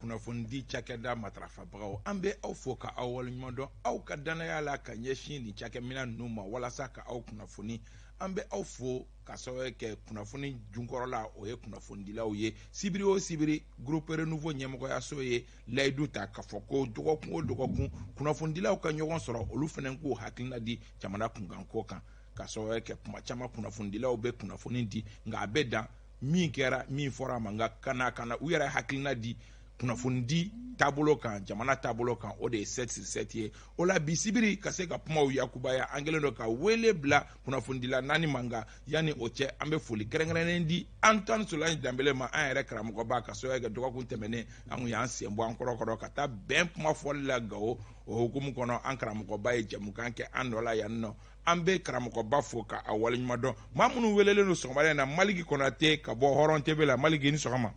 Kunnafonidi cakɛda matarafabagaw, an bɛ aw fo ka aw waleɲuman dɔn aw ka dannaya la ka ɲɛsin nin cakɛminɛn ninnu ma walasa ka aw kunnafoni. An bɛ aw fo ka sababu kɛ kunnafoni junkɔrɔla, o ye kunnafonidilaw ye. Sibiri o sibiri, Groupe Renouveau ɲɛmɔgɔyaso ye layidu ta k'a fɔ ko dɔgɔkun o dɔgɔkun, kunnafonidilaw ka ɲɔgɔn sɔrɔ, olu fana k'u hakilina di jamana kunkanko kan, ka sababu kɛ kuma caman kunnafonidilaw bɛ kunnafoni di, nka a bɛ dan min kɛra, min fɔra a ma. Nka ka na u yɛrɛ hakilina di kunnafonidi taabolo kan, jamana taabolo kan, o de ye 7 sur 7 ye. O la bi sibiri, ka se ka kumaw yakubaya, an kɛlen don ka wele bila kunnafonidila naani ma. Nka yanni o cɛ, an bɛ foli kɛrɛnkɛrɛnnen di Antoine Solange Danbele ma, an yɛrɛ karamɔgɔba, ka sababu kɛ dɔgɔkun tɛmɛnen an kun y'an sen bɔ an kɔrɔ kɔrɔ ka taa bɛn kuma fɔli la Gawo. O hukumu kɔnɔ, an karamɔgɔba ye jɛmukan kɛ an nɔ la yan nɔ. An bɛ karamɔgɔba fo ka a waleɲuman dɔn. Maa minnu welelen don sɔgɔmada in na, Maliki Kɔnate ka bɔ Hɔrɔn TV la. Maliki, ni sɔgɔma.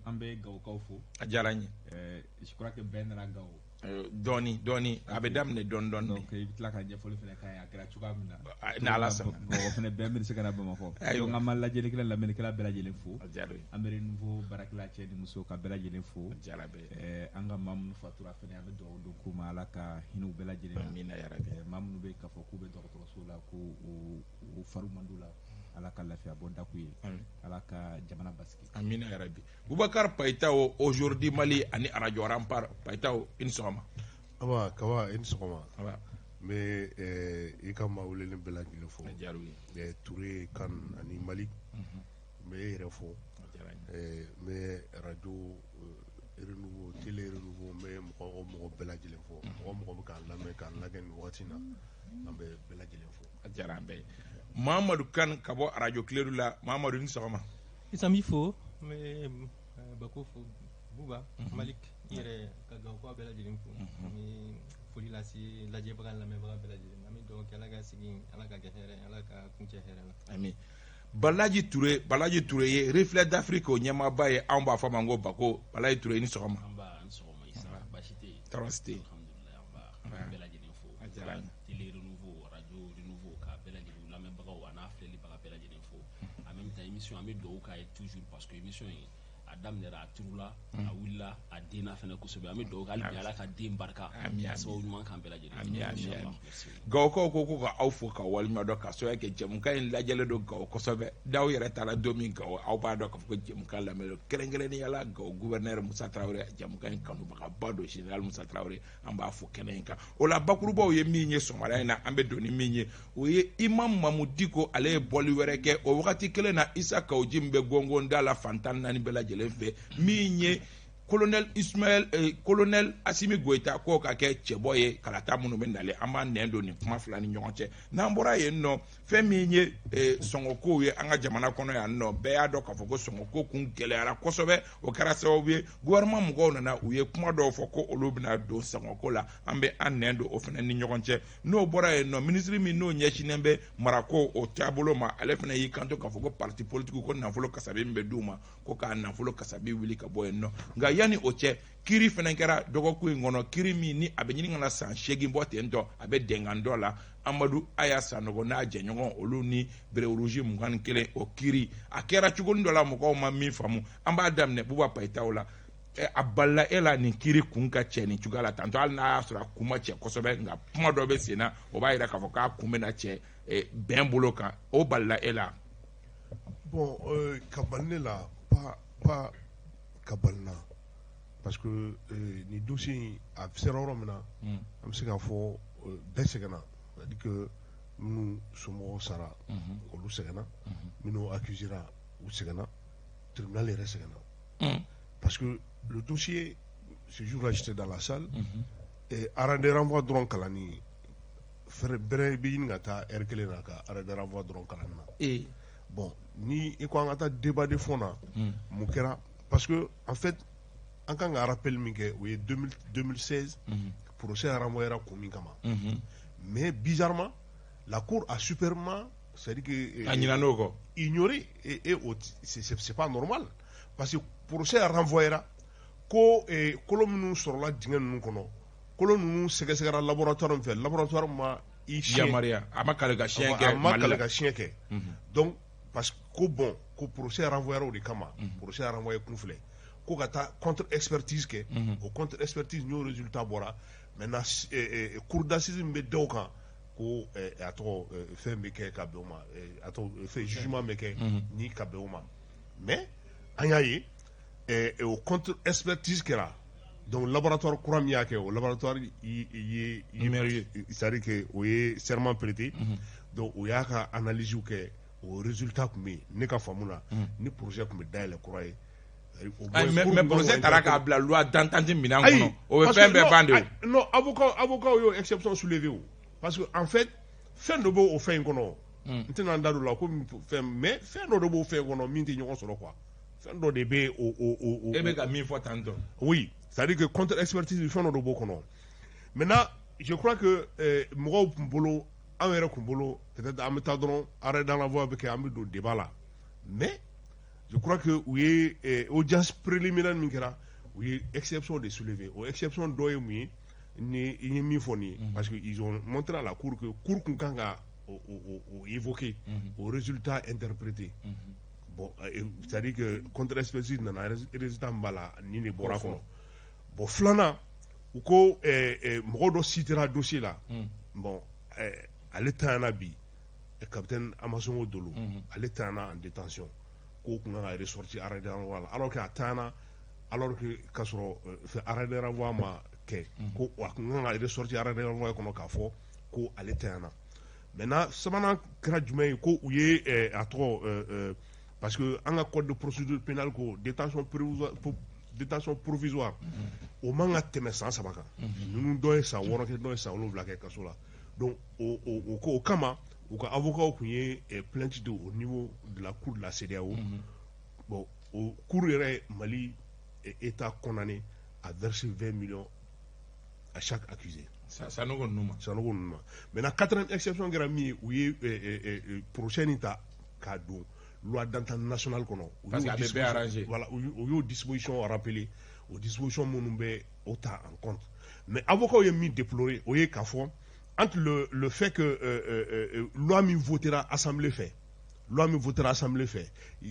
An bɛ Gawokaw fo. A diyara n ye. Je crois que bɛɛ nana Gawo. Dɔɔni dɔɔni, a bɛ daminɛ dɔɔni dɔɔni. Donc i bɛ tila ka ɲɛfɔli fana k'an ye a kɛra cogoya min na. N'Ala sɔnna. Mɔgɔ fana bɛɛ bɛ se ka na Bamakɔ. Donc an b'an lajɛlikɛla, lamɛnnikɛla bɛɛ lajɛlen fo. A diyara n ye. An bɛ Renouveau baarakɛla cɛ ni muso ka bɛɛ lajɛlen fo. A diyara bɛɛ ye. An ka maa minnu fatura fana, an bɛ dugawu don k'u ma, Ala ka hinɛ u bɛɛ lajɛlen na. Amina yarabi. Maa minnu bɛ k'a fɔ k'u bɛ dɔgɔtɔrɔso la, ko u fariw man d'u la, Ala ka lafiya bɔ da k'u ye. Ala ka jamana basigi. Amina yarabi. Boubacar Payitaho, Aujourd'hui Mali ani Radio Rempart. Payitaho, i ni sɔgɔma. Aba Kaba, i ni sɔgɔma. Aba. N bɛ i ka maa welelen bɛɛ lajɛlen fo. A diyara u ye. Touré Kan ani Mali. N bɛ e yɛrɛ fo. A diyara n ye. N bɛ radio Renouveau, télé Renouveau, n bɛ mɔgɔ o mɔgɔ bɛɛ lajɛlen fo. Mɔgɔ o mɔgɔ bɛ k'an lamɛn, k'an lajɛ nin waati in na, an bɛ bɛɛ lajɛlen fo. A diyara an bɛɛ ye. Mamadu Kan ka bɔ Radio Kiledu la. Mamadu, ni sɔgɔma. Isa, n b'i fo, n bɛ Bako fo, Buba Malik, i yɛrɛ ka Gawokaw bɛɛ lajɛlen fo. N bɛ foli lase lajɛbaga, lamɛnbaga bɛɛ lajɛlen ma. An bɛ dugawu kɛ, Ala ka sigi, Ala ka kɛ hɛrɛ, Ala ka kuncɛ hɛrɛ la. Ami. Balaji Ture, Balaji Ture ye Reflet d'Afrique o ɲɛmaaba ye, anw b'a fɔ a ma ko Bako. Balaji Ture, i ni sɔgɔma. Nba, ni sɔgɔma Isa, baasi tɛ yen? Tɔɔrɔ si tɛ yen. Alhamdulilayi, an ba, an bɛ bɛɛ lajɛlen fo. A diyara n ye. Télé Renouveau, radio Renouveau, ka bɛɛ lajɛlen lamɛnbagaw a n'a filɛlibaga bɛɛ lajɛlen fo. En même temps, émission, an bɛ dugawu k'a ye toujours, parce que émission in a daminɛra, a turula, a wulila, a denna fana kosɛbɛ. An bɛ dugawu kɛ hali bi, Ala ka den barika. Ami, ami. Sababu ɲuman k'an bɛɛ lajɛlen. Ami, ami, Inchallah. ami. Merci. Gawokaw ko ka aw fo ka waleɲuman dɔn, ka sababu kɛ jɛmukan in lajɛlen don Gawo kosɛbɛ. N'aw yɛrɛ taara don min Gawo, aw b'a dɔn k'a fɔ ko jɛmukan lamɛn don. Kɛrɛnkɛrɛnnenya la, Gawo gouverneur Musa Tarawele, jɛmukan in kanubagaba don, général Musa Tarawele, an b'a fo kɛnɛ in kan. O la bakurubaw ye min ye sɔgɔmada in na, an bɛ don ni min ye, o ye Imam Mamu Diko, ale ye bɔli wɛrɛ kɛ. O wagati kelen na, Isa Kawuji min bɛ gɔngɔn da la fan 14 bɛɛ lajɛlen fɛ, min ye colonel Ismaël, colonel Assimi Goïta, k'o ka kɛ cɛbɔ ye kalata minnu bɛ nalen. An b'an nɛn don nin kuma fila ni ɲɔgɔn cɛ. N'an bɔra yen nɔ, fɛn min ye sɔngɔkow ye an ka jamana kɔnɔ yan nɔ, bɛɛ y'a dɔn k'a fɔ ko sɔngɔko kun gɛlɛyara kosɛbɛ. O kɛra sababu ye gouvernement mɔgɔw nana, u ye kuma dɔw fɔ ko olu bɛna don sɔngɔko la. An bɛ an nɛn don o fana ni ɲɔgɔn cɛ. N'o bɔra yen nɔ, minisiri min n'o ɲɛsinnen bɛ marako o taabolo ma, ale fana y'i kanto k'a fɔ ko parti politique ko nafolo kasabi min bɛ d'u ma, ko k'a nafolo kasabi wuli ka bɔ yen nɔ. Nka yanni o cɛ, kiri fana kɛra dɔgɔkun in kɔnɔ, kiri min ni a bɛ ɲini ka na san 8 bɔ ten tɔ, a bɛ dɛnkan dɔ la, Amadu Aya Sanogo n'a jɛɲɔgɔn, olu ni béret rouge 21. O kiri a kɛra cogo dɔ la, mɔgɔw ma min faamu. An b'a daminɛ Buba Payitaw la. A balila e la nin kiri kun ka cɛ nin cogoya la tantɔ, hali n'a y'a sɔrɔ a kun ma cɛ kosɛbɛ, nka kuma dɔ bɛ sen na, o b'a yira k'a fɔ k'a kun bɛna cɛ bɛn bolo kan, o balila e la? Bon, ka bali ne la, pas ka bali na, parce que nin dossier in a sera yɔrɔ min na, an bɛ se k'a fɔ bɛɛ sɛgɛnna, c'est à dire que minnu somɔgɔw sara, olu sɛgɛnna, minnu accusera, u sɛgɛnna, tribunal yɛrɛ sɛgɛnna, parce que le dossier, ce jour-là j'étais dans la salle, et arrêt de renvoi dɔrɔn kalanni fɛrɛ bɛrɛ bɛ ɲini ka taa heure kelen na ka arrêt de renvoi dɔrɔn kalanni na. Bon, ni i ko an ka taa débat de fond na, mun kɛra? Parce que en fait, an kan ka rappel min kɛ, o ye 2016 procès renvoyera kun min kama. Mais bizarrement, la cour a superbement, c'est-à-dire que A ɲinɛ n'o kɔ. ignoré et c'est pas normal, parce que procès renvoyera ko kolo minnu sɔrɔla dingɛ ninnu kɔnɔ, kolo ninnu sɛgɛsɛgɛra laboratoire min fɛ, laboratoire ma i siɲɛ Yamaruya a ma kale ka siɲɛ kɛ a ma Mali kale la. ka siɲɛ kɛ. Donc parce que ko bon, ko procès renvoyera o de kama, procès renvoyé kun filɛ. ko ka taa contre expertise kɛ. O contre expertise n'o résultat bɔra, maintenant cour d'assises min bɛ da o kan, ko a tɔgɔ fɛn bɛ kɛ ka bɛn o ma, a tɔgɔ fɛn, jugement bɛ kɛ ni ka bɛn o ma. Mais an y'a ye, o contre expertise kɛra. Donc laboratoire kura min y'a kɛ, o laboratoire ye, c'est à dire que o ye serment prêté. Donc o y'a ka analyse kɛ, o résultat tun bɛ yen. Ne ka faamu na, ni procès tun bɛ dayɛlɛ kura ye. Mais procès taara k'a bila loi d'entente minɛn kɔnɔ, o bɛ fɛn bɛɛ ban de o. Non, avocat y'o exception soulevé o, parce que en fait fɛn dɔ b'o fɛn in kɔnɔ, n tɛna n da don o la komi fɛn, mais fɛn dɔ de b'o fɛn kɔnɔ min tɛ ɲɔgɔn sɔrɔ quoi. Fɛn dɔ de bɛ o. E bɛ ka min fɔ tan tɔ. Oui, c'est à dire que contre expertise, fɛn dɔ de b'o kɔnɔ. Maintenant, je crois que mɔgɔw tun bolo, an yɛrɛ tun bolo, peut-être an bɛ taa dɔrɔn, arrêt dans la voie bɛ kɛ, an bɛ don débat la. Mais je crois que u ye audience préliminaire min kɛra, u ye exception de soulever. O exception dɔ ye mun ye? Ni i ye min fɔ nin ye, parce que ils ont montré à la cour que cour kun kan ka o évoquer, o résultat interprété. Bon, c'est à dire que contre expertise nana, résultat min b'a la, nin de bɔra kɔnɔ. Bon, filanan, u ko mɔgɔ dɔ citera dossier la. Bon, ale tanyana bi, capitaine Amasongo Dolo, ale tanyana en détention, k'o kun kan ka ressortir arrêt de renvoi la, alors que a tanyana, alors que k'a sɔrɔ fɛn arrêt de renvoi ma kɛ, ko a kun kan ka ressortir arrêt de renvoi kɔnɔ k'a fɔ ko ale tanyana. Maintenant, sabanan kɛra jumɛn ye? Ko u ye a tɔgɔ, parce que an ka code de procédure pénale ko détention provisoire, o man ka tɛmɛ san 3 kan. Ninnu dɔ ye san 6 kɛ, dɔ ye san 7 kɛ kaso la. Donc o ko o kama, u ka avocat kun ye plainte don au niveau de la cour de la CEDEAO. Bon, o cour yɛrɛ, Mali État condamné à verser 20 millions à chaque accusé. Sanogo ninnu ma. Sanogo ninnu ma. Maintenant, quatrième exception kɛra min ye, u ye procès nin ta k'a don loi d'entente nationale kɔnɔ. Parce que a bɛ bɛɛ arranger. Voilà, u y'o disposition rappelé, o disposition minnu bɛ o ta en compte. Mais avocat ye min déplorer, o ye k'a fɔ entre le fait que loi min votera assemblée fɛ, loi min votera assemblée fɛ,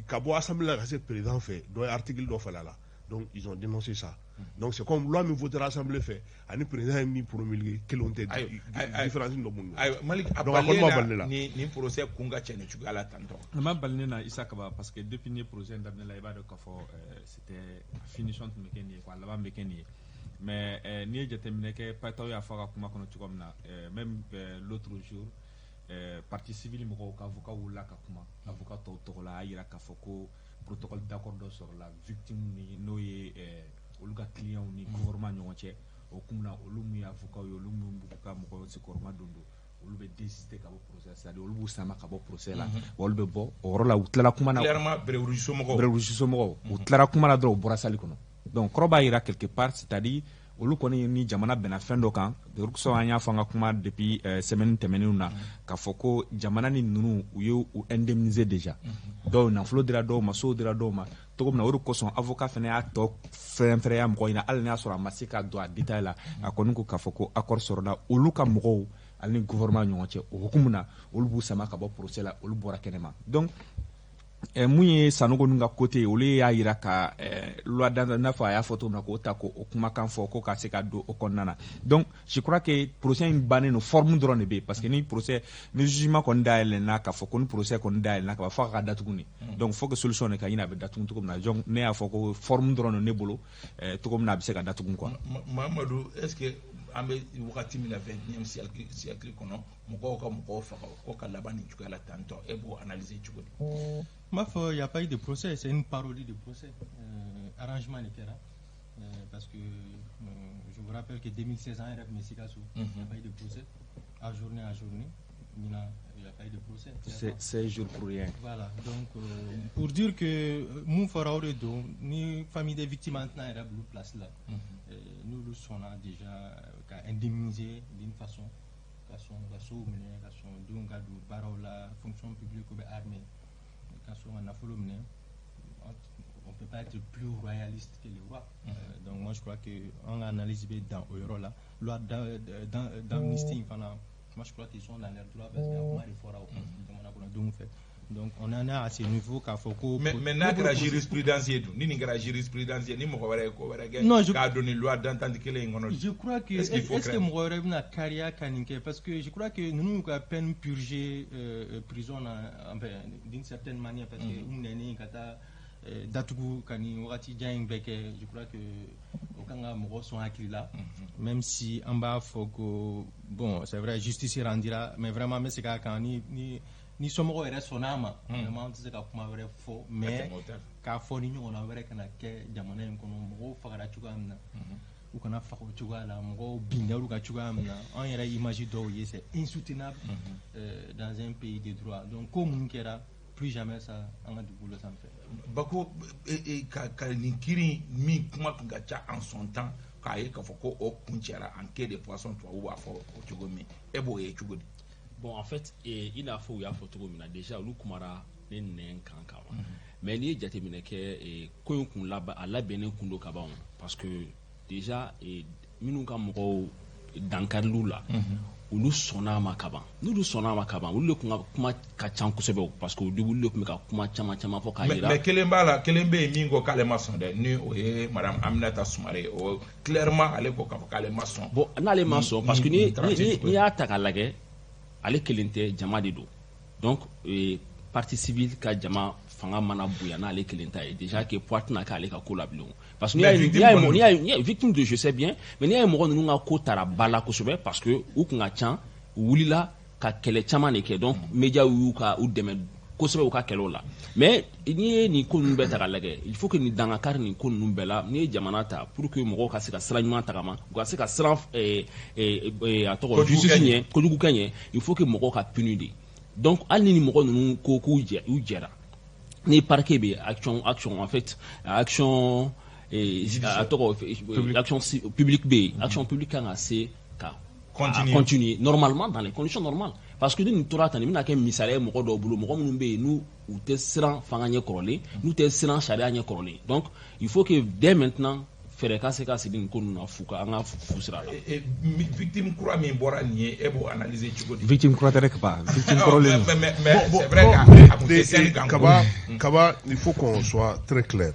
ka bɔ assemblée la ka se président fɛ, dɔ ye article dɔ falen a la. Donc ils ont dénoncé ça. Donc c'est comme loi min votera assemblée fɛ ani président ye min promulgué, kelenw tɛ, différence dɔ b'u ni ɲɔgɔn cɛ. Ayiwa Malik, a Donc a kɔni ma bali ne la. Ni procès kun ka cɛ nin cogoya la tantɔ. A ma bali ne na, Isa Kaba, parce que depuis ni procès in daminɛ la, i b'a dɔn k'a fɔ c'était finition tun bɛ kɛ nin ye quoi, a laban bɛ kɛ nin ye. Mais n'i ye jateminɛ kɛ, Payitaw y'a fɔ a ka kuma kɔnɔ cogo min na, même l'autre jour, partie civile mɔgɔw ka avocat wulila ka kuma avocat tɔw tɔgɔ la, a y'a yira k'a fɔ ko protocole d'accord dɔ sɔrɔla victime ni, n'o ye olu ka client ni gouvernement ɲɔgɔn cɛ. O kun na, olu mun ye avocat ye, olu mun b'u ka mɔgɔ senkɔrɔma don, olu bɛ désister ka bɔ procès, c'est à dire olu b'u sama ka bɔ procès la, wa olu bɛ bɔ o yɔrɔ la. U tilala kuma na. Clairement, Béret somɔgɔw. Béret somɔgɔw, u tilara kuma la dɔrɔn, u bɔra salle kɔnɔ. Donc kɔrɔ b'a yira quelque part, c'est à dire olu kɔni ni jamana bɛnna fɛn dɔ kan. De kosɔn an y'a fɔ an ka kuma depuis semaine tɛmɛnenw na k'a fɔ ko jamana ni ninnu, u ye u indemniser déjà. Dɔw nafolo dira dɔw ma, sow dira dɔw ma cogo min na. O de kosɔn avocat fana y'a tɔ fɛrɛn-fɛrɛnya mɔgɔ ɲɛna, hali n'a y'a sɔrɔ a ma se ka don a détail la. A kɔni ko k'a fɔ ko accord sɔrɔla olu ka mɔgɔw ale ni gouvernement ɲɔgɔn cɛ. O hukumu na, olu b'u sama ka bɔ procès la, olu bɔra kɛnɛma. Donc mun ye Sanogo ninnu ka côté ye, olu y'a yira ka loi d'entente, n'a fɔ a y'a fɔ cogo min na, k'o ta k'o kumakan fɔ ko ka se ka don o kɔnɔna na. Donc je crois que procès in bannen don, forme dɔrɔn de bɛ yen, parce que ni procès ni jugement kɔni dayɛlɛnna, k'a fɔ ko ni procès kɔni dayɛlɛnna ka ban, fo a ka datugu de. Donc faut que solution de ka ɲini, a bɛ datugu cogo min na. Donc ne y'a fɔ ko forme dɔrɔn don ne bolo, cogo min na a bɛ se ka datugu quoi. Mamadu, est ce que an bɛ wagati min na, 21e siècle kɔnɔ, mɔgɔw ka mɔgɔw faga ko ka laban nin cogoya la tantɔ, e b'o analyser cogo di? N b'a fɔ, il n'y a pas eu de procès, c'est une parodie de procès. Arrangement de kɛra. Parce que je vous rappelle que 2016, an yɛrɛ tun bɛ Sikaso, il n'y a pas eu de procès. Ajourné, ajourné. Ɲinan, il n'y a pas eu de procès. C'est 16 jours pour rien. Voilà, donc pour dire que mun fɔra, o de don. Ni famille des victimes an tɛna yɛrɛ bila place la. N'olu sɔnna déjà ka indemniser d'une façon, ka sɔn ka sow minɛ, ka sɔn denw ka don baaraw la, fonction publique ou bien armée, ka sɔn ka nafolo minɛ, on peut pas être plus royaliste que le roi. Donc moi je crois que an ka analyse bɛ dan o yɔrɔ la. Loi d'amnistie in fana, moi je crois qu'ils sont dans leur droit, parce que a kuma de fɔra o jamana kɔnɔdenw fɛ. Donc on en est à ce niveau k'a fɔ ko. Mais n'a kɛra jurisprudence ye dun, ni nin kɛra jurisprudence ye, ni mɔgɔ wɛrɛ ye ko wɛrɛ kɛ k'a don nin loi d'entente kelen in kɔnɔ. Je crois que est-ce que mɔgɔ wɛrɛ bɛna kariya ka nin kɛ, parce que je crois que ninnu y'u ka peine purgée prison na, enfin d'une certaine manière, parce que u minɛnen ka taa datugu ka nin wagati jan in bɛɛ kɛ, je crois que o kan ka mɔgɔ sɔn hakili la, même si an b'a fɔ ko bon, c'est vrai, justice rendira, mais vraiment n bɛ segin a kan, ni somɔgɔw yɛrɛ sɔnn'a ma, vraiment an tɛ se ka kuma wɛrɛ fɔ, mais k'a fɔ ni ɲɔgɔnna wɛrɛ kana kɛ jamana in kɔnɔ. Mɔgɔw fagara cogoya min na, u kana faga o cogoya la, mɔgɔw binna olu ka cogoya min na, an yɛrɛ image dɔw ye, c'est insoutenable dans un pays de droit. Donc ko mun kɛra, plus jamais ça an ka dugukolo sanfɛ. Bako, ka nin kiiri min kuma tun ka ca en son temps, k'a ye k'a fɔ ko o kuncɛra en queue de poisson, tubabu b'a fɔ o cogo min, e b'o ye cogo di? Bon, en fait, i n'a fɔ u y'a fɔ cogo min na déjà, olu kumara ne nɛn kan kan, mais n'i ye jateminɛ kɛ, ko in kun laban, a labɛnnen kun don ka ban, parce que déjà minnu ka mɔgɔw dankariliw la, olu sɔnna a ma ka ban. N'olu sɔnna a ma ka ban, olu de kun ka kuma ka ca kosɛbɛ, parce que olu de tun bɛ ka kuma caman caman fɔ k'a jira. Mais kelen b'a la, kelen bɛ yen min ko k'ale ma sɔn dɛ, ni o ye madame Aminata Sumare, o clairement ale ko k'a fɔ k'ale ma sɔn. Bon, n'ale ma sɔn, parce que n'i y'a ta k'a lajɛ, ale kelen tɛ, jama de don. Donc partie civile ka jama fanga mana bonya n'ale kelen ta ye, déjà que poids tɛna k'ale ka ko la bilen, parce que n'i y'a victime de, je sais bien, mais n'i y'a ye mɔgɔ ninnu ka ko taara ba la kosɛbɛ, parce que u kun ka ca, u wulila ka kɛlɛ caman de kɛ, donc médiaw y'u ka u dɛmɛ kosɛbɛ u ka kɛlɛw la. Mais n'i ye nin ko ninnu bɛɛ ta k'a lajɛ, il faut que nin dankari nin ko ninnu bɛɛ la, n'i ye jamana ta pour que mɔgɔw ka se ka sira ɲuman tagama, u ka se ka siran a tɔgɔ justice ɲɛ, kojugu kɛ ɲɛ, il faut que mɔgɔw ka puni de. Donc hali ni mɔgɔ ninnu ko k'u jɛra, ni parquet bɛ action en fait action a tɔgɔ action publique bɛ yen, action publique kan ka se ka continuer normalement dans les conditions normales, parce que ni nin tora tan, nin bɛna kɛ misaliya ye mɔgɔ dɔw bolo, mɔgɔ minnu bɛ yen n'u u tɛ siran fanga ɲɛ kɔrɔlen, n'u tɛ siran sariya ɲɛ kɔrɔlen. Donc il faut que dès maintenant fɛɛrɛ ka se ka sigi nin ko ninnu na, fu ka an ka fu sira la. Victime kura min bɔra nin ye, e b'o analyser cogo di? Victime kura tɛ dɛ, Kaba, victime kɔrɔlen don. Mais c'est vrai qu'a kun tɛ sɛni kan. Kaba, il faut qu'on soit très clair.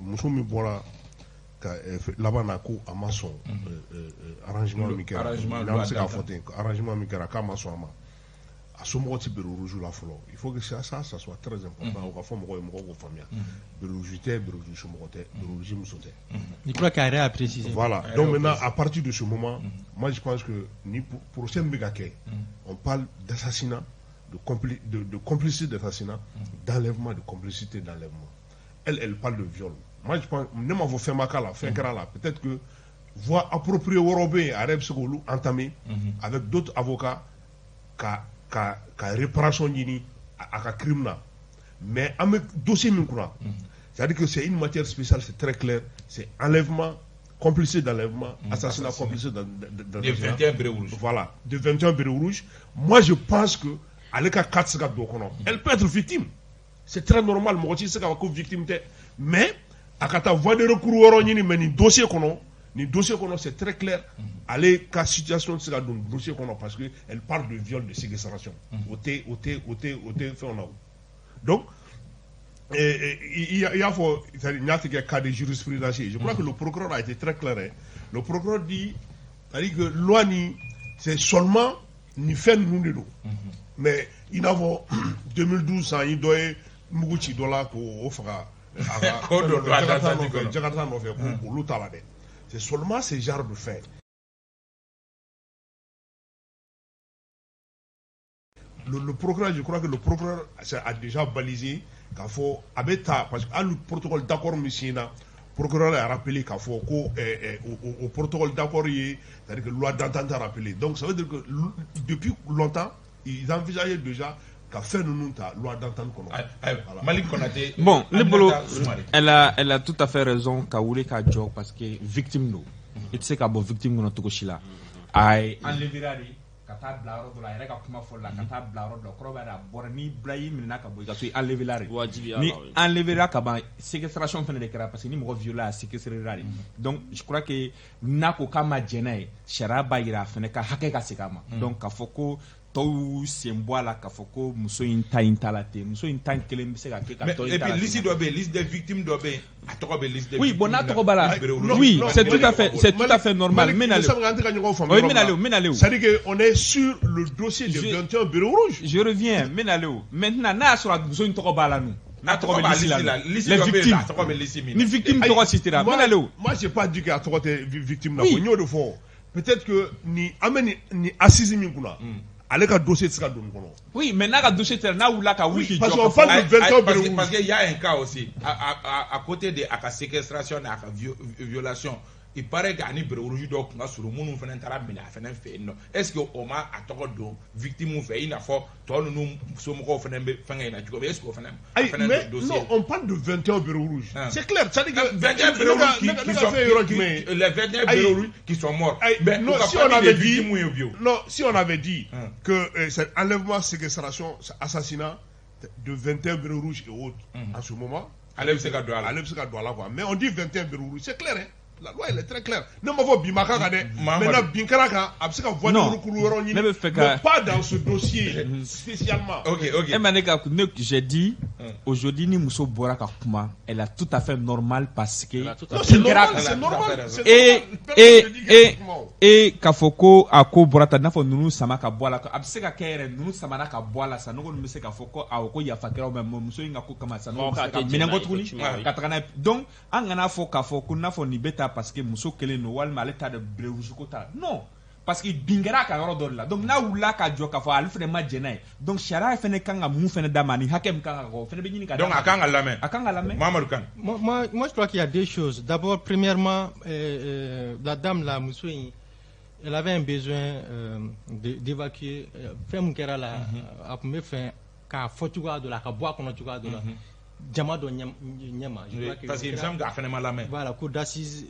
Muso min bɔra ka laban na ko a ma sɔn arrangement min kɛra, n'an bɛ se k'a fɔ ten, arrangement min kɛra k'a ma sɔn a ma, a somɔgɔw tɛ béret rouge la fɔlɔ. Il faut que ça soit très important, o ka fɔ mɔgɔw ye, mɔgɔw k'o faamuya. Béret rouge tɛ, béret rouge somɔgɔ tɛ, béret rouge muso tɛ. Je crois qu'à yɛrɛ a précisé. Voilà, donc maintenant à partir de ce moment, moi je pense que ni procès min bɛ ka kɛ, on parle d'assassinat, de complicité d'assassinat, d'enlèvement, de complicité d'enlèvement. Elle parle de viol. Moi je pense, ne m'a fɔ fɛn ma k'a la, fɛn kɛra la, peut-être que voie appropriée wɛrɛw bɛ yen, a yɛrɛ bɛ se k'olu entamer avec d'autres avocats ka réparation ɲini a ka crime na. Mais an bɛ dossier min kunna, c'est-à-dire que c'est une matière spéciale, c'est très clair, c'est enlèvement, complicité d'enlèvement, assassinat, complicité d'enlèvement. De 21 bérets rouges. Voilà, de 21 bérets rouges. Moi je pense que ale ka cas tɛ se ka don o kɔnɔ. Elle peut être victime, c'est très normal, mɔgɔ tɛ se k'a fɔ ko victime tɛ, mais a ka taa voie de recours wɛrɛw ɲini, mais nin dossier kɔnɔ, c'est très clair, ale ka situation tɛ se ka don dossier kɔnɔ, parce que elle parle de viol, de séquestration. O tɛ fɛnw na o. Donc i y'a fɔ, c'est-à-dire n y'a tigɛ cas de jurisprudence ye, je crois que le procureur a été très clair, hein. Le procureur dit, c'est-à-dire que loi ni c'est seulement nin fɛn ninnu de don, mais i n'a fɔ 2012 san i dɔ ye mugu ci dɔ la k'o faga Jakarta nɔfɛ, ko olu t'a la dɛ. C'est seulement ce genre de fait. Le procureur, je crois que le procureur a déjà balisé k'a fɔ a bɛ ta, parce que hali protocole d'accord min signé na, procureur a rappelé k'a fɔ ko o protocole d'accord ye, c'est-à-dire que loi d'entente a rappelé. Donc ça veut dire que depuis longtemps ils envisageaient déjà ka fɛn ninnu ta loi d'entente kɔnɔ. Mali Konaté. Bon, ne bolo, elle a tout à fait raison ka wuli ka jɔ, parce que victime don. I tɛ se ka bɔ victime kɔnɔ cogo si la. A ye enlever de ka taa bila yɔrɔ dɔ la, a yɛrɛ ka kuma fɔli la, ka taa bila yɔrɔ dɔ la, kɔrɔ b'a a bɔra n'i bila i minɛna ka bɔ i ka so, i enlever la de. Ni enlever la ka ban, séquestration fɛnɛ de kɛra, parce que ni mɔgɔ violé a séquestré la de. Donc je crois que n'a ko k'a ma jɛn n'a ye, sariya b'a jira a fɛnɛ ka hakɛ ka segin a ma. Donc k'a fɔ ko Tɔw sen bɔ a la k'a fɔ ko muso in ta in ta la ten, muso in ta kelen bɛ se ka kɛ ka tɔ in Et ta la puis liste dɔ bɛ yen, liste des victimes dɔ bɛ yen, a tɔgɔ bɛ liste des Oui, bon, n'a victimes tɔgɔ b'a la. na. Oui, c'est tout à fait normal. Malik, N bɛ nalen. an tɛ ka ɲɔgɔn faamu Oui, yɔrɔ n bɛ nalen, min n bɛ nalen. C'est-à-dire que on est sur le dossier de 21 bérets rouges. Je reviens, n bɛ nalen o. Maintenant, n'a y'a sɔrɔ a muso in tɔgɔ b'a la nun. N'a A tɔgɔ tɔgɔ bɛ b'a liste la liste la, nun. liste Les dɔ bɛ yen, victimes. a tɔgɔ bɛ liste min Ni na. victime tɔgɔ citera, n bɛ nalen o. Moi, j'ai pas dit que a tɔgɔ tɛ victime na Oui. ko n y'o de fɔ. Peut-être que ni an bɛ nin assise min kunna, ale ka dossier tɛ se ka don nin kɔnɔ. Oui, mais n'a ka dossier tɛ, n'a wulila ka wuli k'i Parce jɔ qu'on ka fɔ- parle de 21 Ayi, parce bérets que, rouges. parce qu'il y a un cas aussi, à côté de a ka séquestration n'a ka violation, il paraît que ani béret rouge dɔw tun ka surun minnu fana taara minɛ a fana fɛ yen nɔ. Est-ce que o ma a tɔgɔ don victime fɛ, i n'a fɔ tɔ ninnu somɔgɔw fana bɛ fɛnkɛ in na cogo min, est-ce que o fana a Ayi, fana mais don dossier? non, on parle de 21 bérets rouges. Hein. C'est clair, c'est-à-dire que 21 bérets rouges qui sont les 21 Ayi. bérets rouges qui sont morts. Ayi, Mais non, u ka si on famille avait de dit, victimes ye bi o. non, si on avait dit Hein. que c'est enlèvement, séquestration, assassinat de 21 bérets rouges et autres, en ce moment, Ale bɛ se ka don a la. ale bɛ se ka don a la quoi. Mais on dit 21 bérets rouges, c'est clair, hein. La loi, elle est très claire. Ne m'a fɔ bi ma k'a kan dɛ. Mahamadu. Maintenant, bin kɛra kan, a bɛ se ka voie de Non. recours yɔrɔ ɲini. Ne bɛ fɛ ka- Mais pas dans ce dossier spécialement. Ok. E ma ne ka ne j'ai dit aujourd'hui ni muso bɔra ka kuma, elle a tout à fait normal parce que Elle a tout à Non, fait c'est bin kɛra normal, a kan. c'est normal. C'est Et normal. Personne et ne dit et qu'effectivement. et k'a fɔ ko a ko bɔra tan, n'a fɔ ninnu sama ka bɔ a la, a bɛ se ka kɛ yɛrɛ ninnu samara ka bɔ a la sa, ne kɔni bɛ se k'a fɔ ko awɔ, ko yafa kɛra o ma, mais muso in ka ko kama sa, Bon, bɛ k'a se ka tɛ minɛn jɛn kɔ n'a ye, tuguni effectivement, oui. ka taga n'a ye. Donc an kana fɔ k'a fɔ ko n'a fɔ nin bɛ taa parce que muso kelen don walima ale ta de béret rouge ko ta la, non, parce que bin kɛra a kan yɔrɔ dɔ de la. Donc n'a wulila ka jɔ k'a fɔ ale fana ma jɛn n'a ye, donc sariya fana kan ka mun fana d'a ma ani hakɛ min kan ka kɛ, o fana bɛ ɲini ka d'a Donc ma. a kan ka lamɛn. A kan ka lamɛn. Mahamadu Kane. Moi, je crois qu'il y a deux choses. D'abord, premièrement, la dame, la muso in, elle avait un besoin d'évacuer fɛn mun kɛra la, a tun bɛ fɛ k'a fɔ cogoya dɔ la, a ka bɔ a kɔnɔ cogoya dɔ la, jama dɔ ɲɛ ma. Je crois que Parce qu'il me o kɛra- semble k'a fana ma lamɛn. Voilà, cour d'assises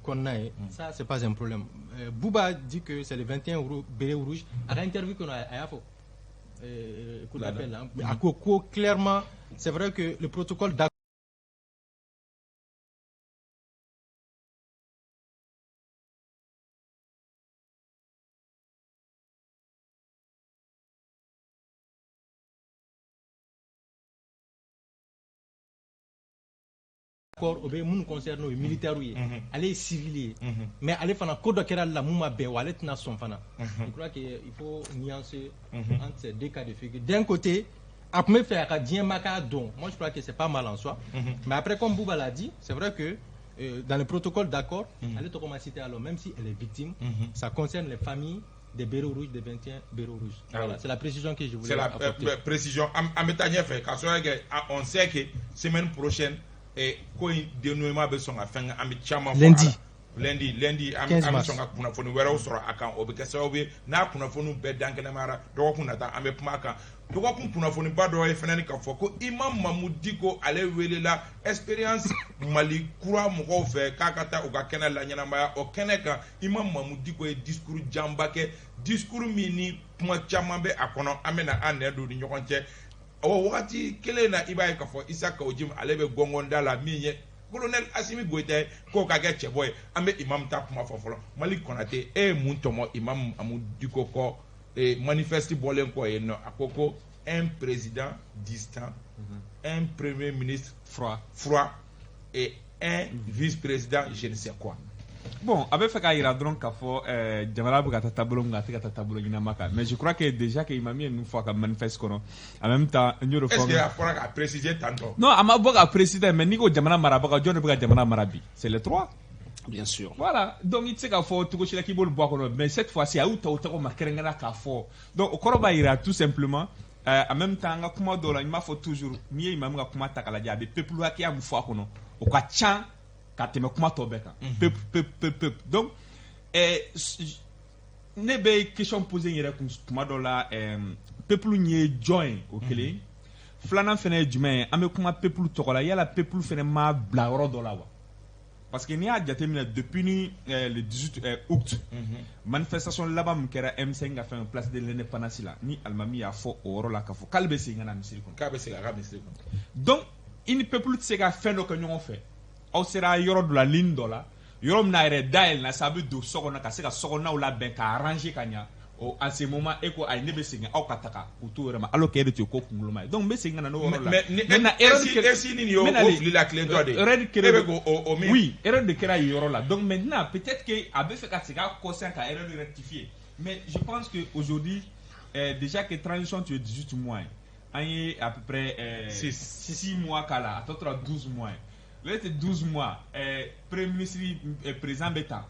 kɔnɔna ye, ça c'est pas un problème. Bouba dit que c'est le 21 béret rouge. A ka interview kɔnɔ, a y'a fɔ cour d'appel la, mais a ko ko clairement, c'est vrai que le protocole d'accord o bɛ minnu concerne, o ye militaire ye, ale ye civil ye, mais ale fana ko dɔ kɛra ale la mun ma bɛn wa, ale tɛna sɔn fana. Je crois que il faut nuancer entre ces deux cas de figure. D'un côté, a tun bɛ fɛ a ka diɲɛ ma k'a dɔn, moi je crois que c'est pas mal en soi, mais après, comme Bouba l'a dit, c'est vrai que dans le protocole d'accord, ale tɔgɔ ma cité. Alors même si elle est victime, ça concerne les familles des bérets rouges, des 21 bérets rouges. Voilà, oui. c'est la précision que je voulais C'est la apporter. précision. An bɛ taa ɲɛfɛ k'a sababu kɛ on sait que semaine prochaine ko in dénouement bɛ sɔn ka fɛn kɛ, an bɛ caman fɔ a la. Lundi. Lundi an 15 an bɛ mars. sɔn ka kunnafoni wɛrɛw sɔrɔ a kan. O bɛ kɛ sababu ye n'a kunnafoniw bɛɛ dankɛnɛmayara dɔgɔkun nata, an bɛ kuma a kan. Dɔgɔkun kunnafoniba dɔ ye fɛnɛ k'a fɔ ko Imam Mahmoud Dicko, ale welela Expérience Mali kura mɔgɔw fɛ k'a ka taa u ka kɛnɛ laɲɛnamaya. O kɛnɛ kan, Imam Mahmoud Dicko ye discours janba kɛ, discours min ni kuma caman bɛ a kɔnɔ, an bɛna an nɛ don u ni ɲɔgɔn cɛ. O wagati kelen na, i b'a ye k'a fɔ Issa Kaou Djim, ale bɛ gɔngɔn da la min ye colonel Assimi Goïta ye k'o ka kɛ cɛbɔ ye. An bɛ imam ta kuma fɔ fɔlɔ. Mali Konate, e ye mun tɔmɔ imam Mahmoud Dicko kɔ manifeste bɔlen kɔ yen nɔ? A ko ko un président distant, un premier ministre froid, froid et un vice-président je ne sais quoi. Bon, a bɛ fɛ k'a yira dɔrɔn k'a fɔ jamana bɛ ka taa taabolo min kan, a tɛ ka taa taabolo ɲɛnama kan. Mais je crois que déjà que imam ye ninnu fɔ a ka manifeste kɔnɔ, en même temps n y'o de Est-ce fɔ. que a fɔra k'a préciser tantôt? Non, a ma bɔ k'a préciser, mais n'i ko jamana marabaga, jɔn de bɛ ka jamana mara bi? C'est les trois. Bien sûr. Voilà, donc i tɛ se k'a fɔ cogo si la k'i b'olu bɔ a kɔnɔ, mais cette fois-ci a y'u ta u tɔgɔ ma kɛrɛnkɛrɛn k'a fɔ. Donc o kɔrɔ b'a yira tout simplement en même temps an ka kuma dɔw la, n b'a fɔ toujours, n'i ye imam ka kuma ta k'a lajɛ, a bɛ peuple hakɛya min fɔ a kɔnɔ, o ka ca ka tɛmɛ kuma tɔ bɛɛ kan. Peuple, peuple, peuple, peuple. Donc ne bɛ question poser n yɛrɛ kun tuma dɔ la, peuple in ye jɔn ye? O kelen. Filanan fɛnɛ ye jumɛn ye? An bɛ kuma peuple tɔgɔ la, yala peuple fɛnɛ ma bila yɔrɔ dɔ la wa? Parce que n'i y'a jateminɛ depuis ni le 18 août, manifestation laban min kɛra M5 ka fɛn place de l'Indépendance la, ni alimami y'a fɔ o yɔrɔ la k'a fɔ k'ale bɛ segin ka na misiri kɔnɔ. K'a bɛ segin a ka misiri kɔnɔ. Donc i ni peuple tɛ se ka fɛn dɔ kɛ ɲɔgɔn fɛ. Aw sera yɔrɔ dɔ la, ligne dɔ la, yɔrɔ min na yɛrɛ dayɛlɛnna sa, a bɛ don so kɔnɔ ka se ka sokɔnɔnaw labɛn k'a arranger ka ɲa. O En ce moment e ko ayi, ne bɛ segin, aw ka taga k'u to yɛrɛ ma, alors que e de tun ye ko kunkoloma ye. Donc n bɛ segin ka na n'o yɔrɔ la. Mais ni esi ni y'o o fili la tilentɔ de. Erreur e bɛ k'o o min. Oui, erreur de kɛra yen yɔrɔ la. Donc maintenant, peut-être que a bɛ fɛ ka segin a kɔ sisan ka erreur rectifier, mais je pense que aujourd'hui, déjà que transition tun ye 18 mois ye, an ye à peu près 6 mois k'a la, a tɔ tora 12 mois ye. Le tɛ 12 mois, premier ministre, président bɛ tan,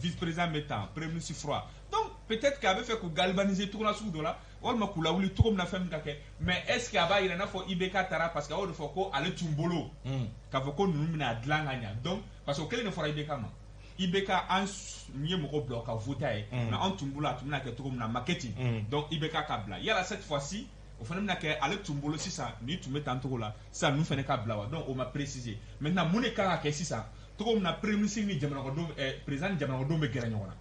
vice président bɛ tan, premier ministre froid. Donc peut-être qu'a bɛ fɛ k'u galvaniser cogo la sugu dɔ la, walima k'u lawuli cogo min na fɛn min ka kɛ. Mais est ce que a b'a yira n'a fɔ IBK taara, parce que a y'o de fɔ ko ale tun bolo k'a fɔ ko ninnu bɛna dilan ka ɲa. Donc parce que o kelen de fɔra IBK ma, IBK an ye mɔgɔ bila o ka voter a ye, mais an tun bolo a tun bɛna kɛ cogo min na a ma kɛ ten. Donc IBK ka bila, yala cette fois-ci o fana bɛna kɛ ale tun bolo sisan ni tun bɛ tan cogo la sisan, ninnu fana ka bila wa? Donc o ma préciser. Maintenant, mun de kan ka kɛ sisan, cogo min na premier ministre ni jamanakɔnɔdenw, président ni jamanakɔnɔdenw bɛ gɛrɛ ɲɔgɔn na?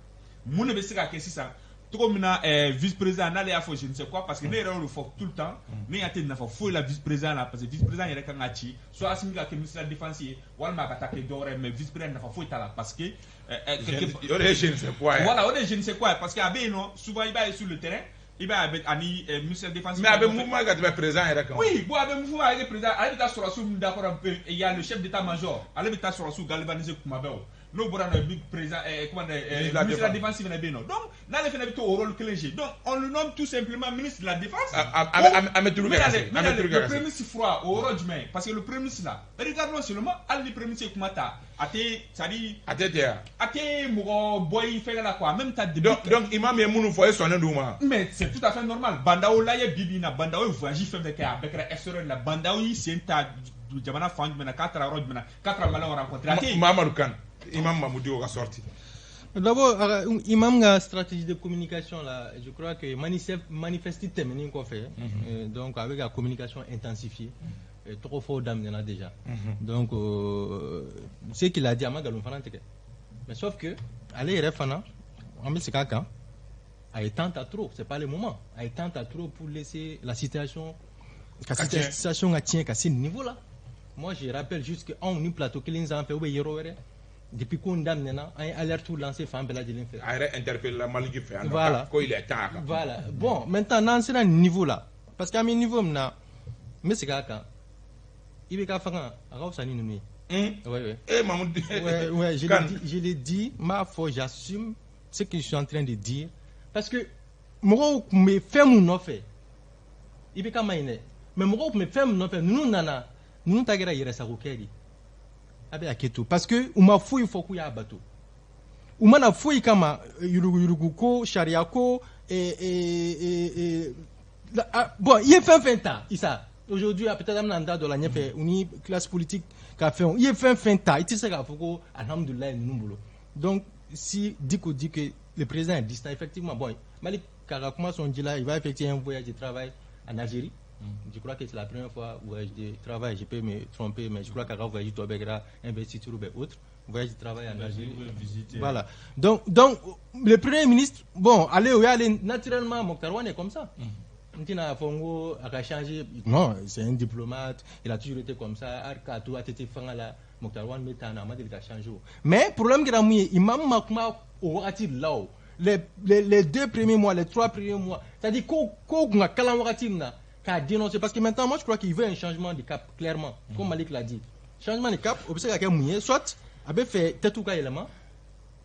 Mun de bɛ se ka kɛ sisan, cogo min na vice président n'ale y'a fɔ je ne sais quoi? Parce que ne yɛrɛ y'o de fɔ tout le temps, ne y'a tɛ nafa foyi la vice président la, parce que vice président yɛrɛ kan ka ci soit Assimi ka kɛ ministre de la défense ye, walima a ka taa kɛ dɔwɛrɛ ye, mais vice président nafa foyi t'a la, parce que o de ye je ne sais quoi ye. Voilà, o de ye je ne sais quoi ye, parce que a bɛ yen nɔ, souvent i b'a ye sur le terrain, i b'a ye a bɛ ani ministre de la défense. Mais a bɛ mouvement ka tɛmɛ président yɛrɛ kan. Oui, bon, a bɛ mouvement avec le président, ale bɛ taa sɔrɔsiw min d'accord, il y a le chef d'état-major, ale bɛ taa sɔrɔsiw galvaniser kuma bɛɛ. O n'o bɔra yen nɔ, président, comment dire, ministre de la défense fana bɛ yen nɔ. Donc n'ale fana bɛ to o rôle kelen jouer, donc on le nomme tout simplement ministre de la défense. An bɛ tulu kɛ ka se, an bɛ tulu kɛ Le ka se. premier ministre froid, o yɔrɔ jumɛn ye? Parce que le premier ministre là, regardons seulement, hali ni premier ministre ye kuma ta, a tɛ, c'est à dire A tɛ ten yan. a tɛ mɔgɔ bɔ i fɛngɛ la quoi, en même temps depuis. Donc imam ye minnu fɔ, e sɔnnen d'u ma? Mais c'est tout à fait normal. Bah N'Daw lajɛ bi bi in na, Bah N'Daw ye voyage fɛn fɛn kɛ, a bɛɛ kɛra extérieur la. Bah N'Daw y'i sen ta jamana fan jumɛn na, k'a taara yɔrɔ jumɛn na, k'a taara maliyɛnw rencontrer, a tɛ yen. Mamadou Kane, imam Mamoudou ka sorti. D'abord, imam ka stratégie de communication là, je crois que manifeste tɛmɛnen kɔfɛ, donc avec la communication intensifiée, tɔgɔ fɔw daminɛna déjà. Donc ce qu'il a dit, a ma nkalon fana tigɛ. Mais sauf que ale yɛrɛ fana, an bɛ segin a kan, a ye temps ta trop, c'est pas le moment. A ye temps ta trop pour laisser la situation ka Ka tiɲɛ. situation ka tiɲɛ ka se nin niveau là. Moi, je rappelle juste que anw ni plateau kelen sanfɛ ou bien yɔrɔ wɛrɛ, depuis ko in daminɛna, an ye alerte lancé fan bɛɛ lajɛlen fɛ. A yɛrɛ interpellé la Maliki fɛ yan nɔ. Voilà. Ko il est temps a ka. Voilà. Bon, maintenant, n'an sera nin niveau là, parce que an bɛ niveau min na, n bɛ segin a kan, IBK fanga a ka fisa ni ninnu ye. Ouais. Eh Mamoudou. Ouais, je l'ai Kane. dit, je l'ai dit, n b'a fɔ, j'assume ce que je suis en train de dire, parce que mɔgɔw tun bɛ fɛn mun nɔfɛ, IBK ma ɲi dɛ, mais mɔgɔw tun bɛ fɛn mun nɔfɛ, ninnu nana, ninnu ta kɛra yɛrɛsagokɛ de ye. A bɛ hakɛ to, parce que u ma foyi fɔ k'u y'a bato. U mana foyi kama yuruguyurugu ko, sariya ko, bon, i ye fɛn fɛn ta, Isa, aujourd'hui, ah, peut-être an bɛna an da don a la ɲɛfɛ, u ni classe politique ka fɛnw, i ye fɛn fɛn ta, i tɛ se k'a fɔ ko alhamdulilayi ninnu bolo. Donc si Diko dit que le président est distant, effectivement, bon, Malik k'a ka kuma sɔn ji la, il va effectuer un voyage de travail en Algérie. Je crois que c'est la première fois voyage de travail, je peux me tromper, mais je crois qu'à voyage tɔ bɛɛ kɛra investiture ou bien autre voyage de travail en Algérie. Voilà. Donc, le premier ministre, bon, allez, oui, allez, naturellement, Mokhtar Wane est comme ça. N tɛna fɔ n ko a ka changer. Non, c'est un diplomate, il a toujours été comme ça. Hali k'a to ATT fanga la, Mokhtar Wane bɛ taa na, a ma deli ka changer o. Mais problème kɛra mun ye? Imam ma kuma o wagati de la o. Les 2 premiers mois, les 3 premiers mois, c'est-à-dire ko kun ka kalan wagati min na k'a dénoncer, parce que maintenant, moi, je crois qu'il veut un changement de cap, clairement, comme Malik l'a dit. Changement de cap, o bɛ se ka kɛ mun ye? Soit a bɛ fɛ tête ka yɛlɛma,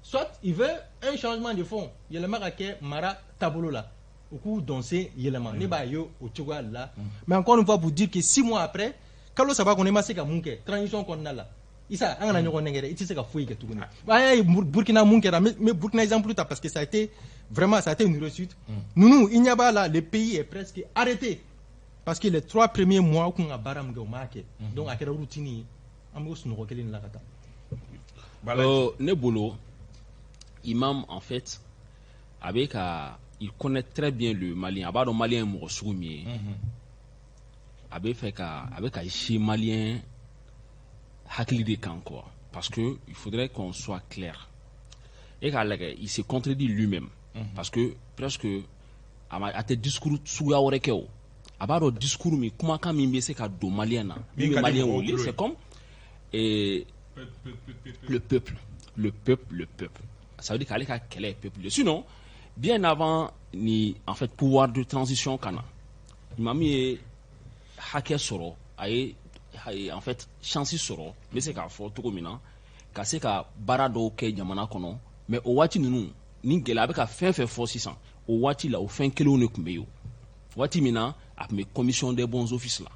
soit il veut un changement de fond, yɛlɛma ka kɛ mara taabolo la, u k'u dɔnsen yɛlɛma. Ne b'a ye o cogoya de la. Mais encore une fois, pour dire que 6 mois après, kalo 3 kɔnɔ, i ma se ka mun kɛ transition kɔnɔna la, Isa, an kana ɲɔgɔn nɛgɛ dɛ, i tɛ se ka foyi kɛ tuguni. An y'a ye Burkina mun kɛra, n bɛ Burkina exemple ta, parce que ça a été vraiment, ça a été une réussite. Ninnu, i ɲɛ b'a la, le pays est presque arrêté, parce que les 3 premiers mois, u kun ka baara min kɛ, u m'a kɛ. Donc a kɛra routine ye, an b'o sunɔgɔ kelen de la ka taa. Ne bolo, imam, en fait, a bɛ ka, il connaît très bien le malien. A b'a dɔn malien ye mɔgɔ sugu min ye. A bɛ fɛ ka, a bɛ ka si malien hakili de kan quoi, parce que il faudrait qu'on soit clair e k'a lajɛ, il se contredit lui-même, parce que presque a ma, a tɛ discours suguya wɛrɛ kɛ. O a b'a dɔn discours min, kumakan min bɛ se ka don malien na, min Min bɛ ka di malien mɔgɔw wuli, tulo ye. C'est comme le peuple, le peuple, le peuple. Ça veut dire qu'ale ka kɛlɛ ye peuple de. Sinon Bien avant ni en fait pouvoir de transition ka na, imam ye hakɛ sɔrɔ, a ye en fait chance sɔrɔ, n bɛ se k'a fɔ cogo min na, ka se ka baara dɔw kɛ jamana kɔnɔ. Mais o waati ninnu ni gɛlɛya, a bɛ ka fɛn fɛn fɔ sisan, o waati la, o fɛn kelenw de tun bɛ yen. O waati min na a tun bɛ commission des bons offices la,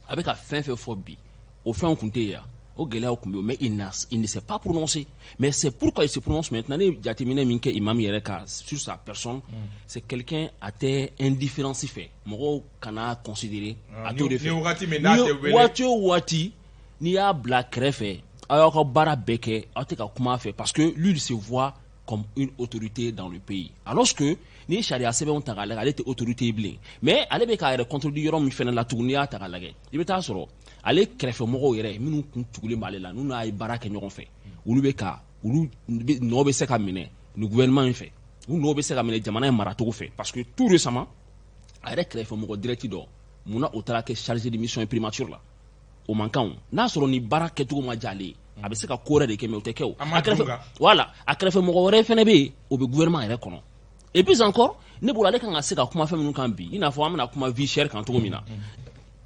a bɛ ka fɛn fɛn fɔ bi, o fɛnw tun tɛ yen yan, o gɛlɛyaw tun bɛ yen. Mais il ne s'est pas prononcé. Mais c'est pourquoi il se prononce maintenant. Ne ye jateminɛ min kɛ imam yɛrɛ kan, sur sa personne, c'est quelqu'un a tɛ indifférence fɛ, mɔgɔw kana considérer a t'o de fɛ. Ni wagati min n'a tɛ wele. Waati o waati n'i y'a bila kɛrɛfɛ, aw y'aw ka baara bɛɛ kɛ, aw tɛ ka kuma a fɛ, parce que lui, il se voit comme une autorité dans le pays, alors que n'i ye sariya sɛbɛnw ta k'a lajɛ, ale tɛ autorité ye bilen. Mais ale bɛ k'a yɛrɛ contredire yɔrɔ min fɛnɛ la tuguni, n'i y'a ta k'a lajɛ, i bɛ taa sɔrɔ ale kɛrɛfɛmɔgɔw yɛrɛ minnu kun tugulen b'ale la, n'u n'a ye baara kɛ ɲɔgɔn fɛ, olu bɛ ka olu nɔ bɛ se ka minɛ nin gouvernement in fɛ, u nɔ bɛ se ka minɛ jamana in maracogo fɛ, parce que tout récemment, a yɛrɛ kɛrɛfɛmɔgɔ direct dɔ, munna o taara kɛ chargé de mission ye primature la? O man kan. O n'a sɔrɔ ni baara kɛcogo ma diya ale ye, a bɛ se ka ko wɛrɛ de kɛ, mais o tɛ kɛ. O A ma a kɛrɛfɛ dun kan. Voilà, a kɛrɛfɛ mɔgɔ wɛrɛ fɛnɛ bɛ yen, o bɛ gouvernement yɛrɛ kɔnɔ. Et puis encore, ne bolo, ale kan ka se ka kuma fɛn minnu kan bi, i n'a fɔ an bɛna kuma vie chère kan cogo min na,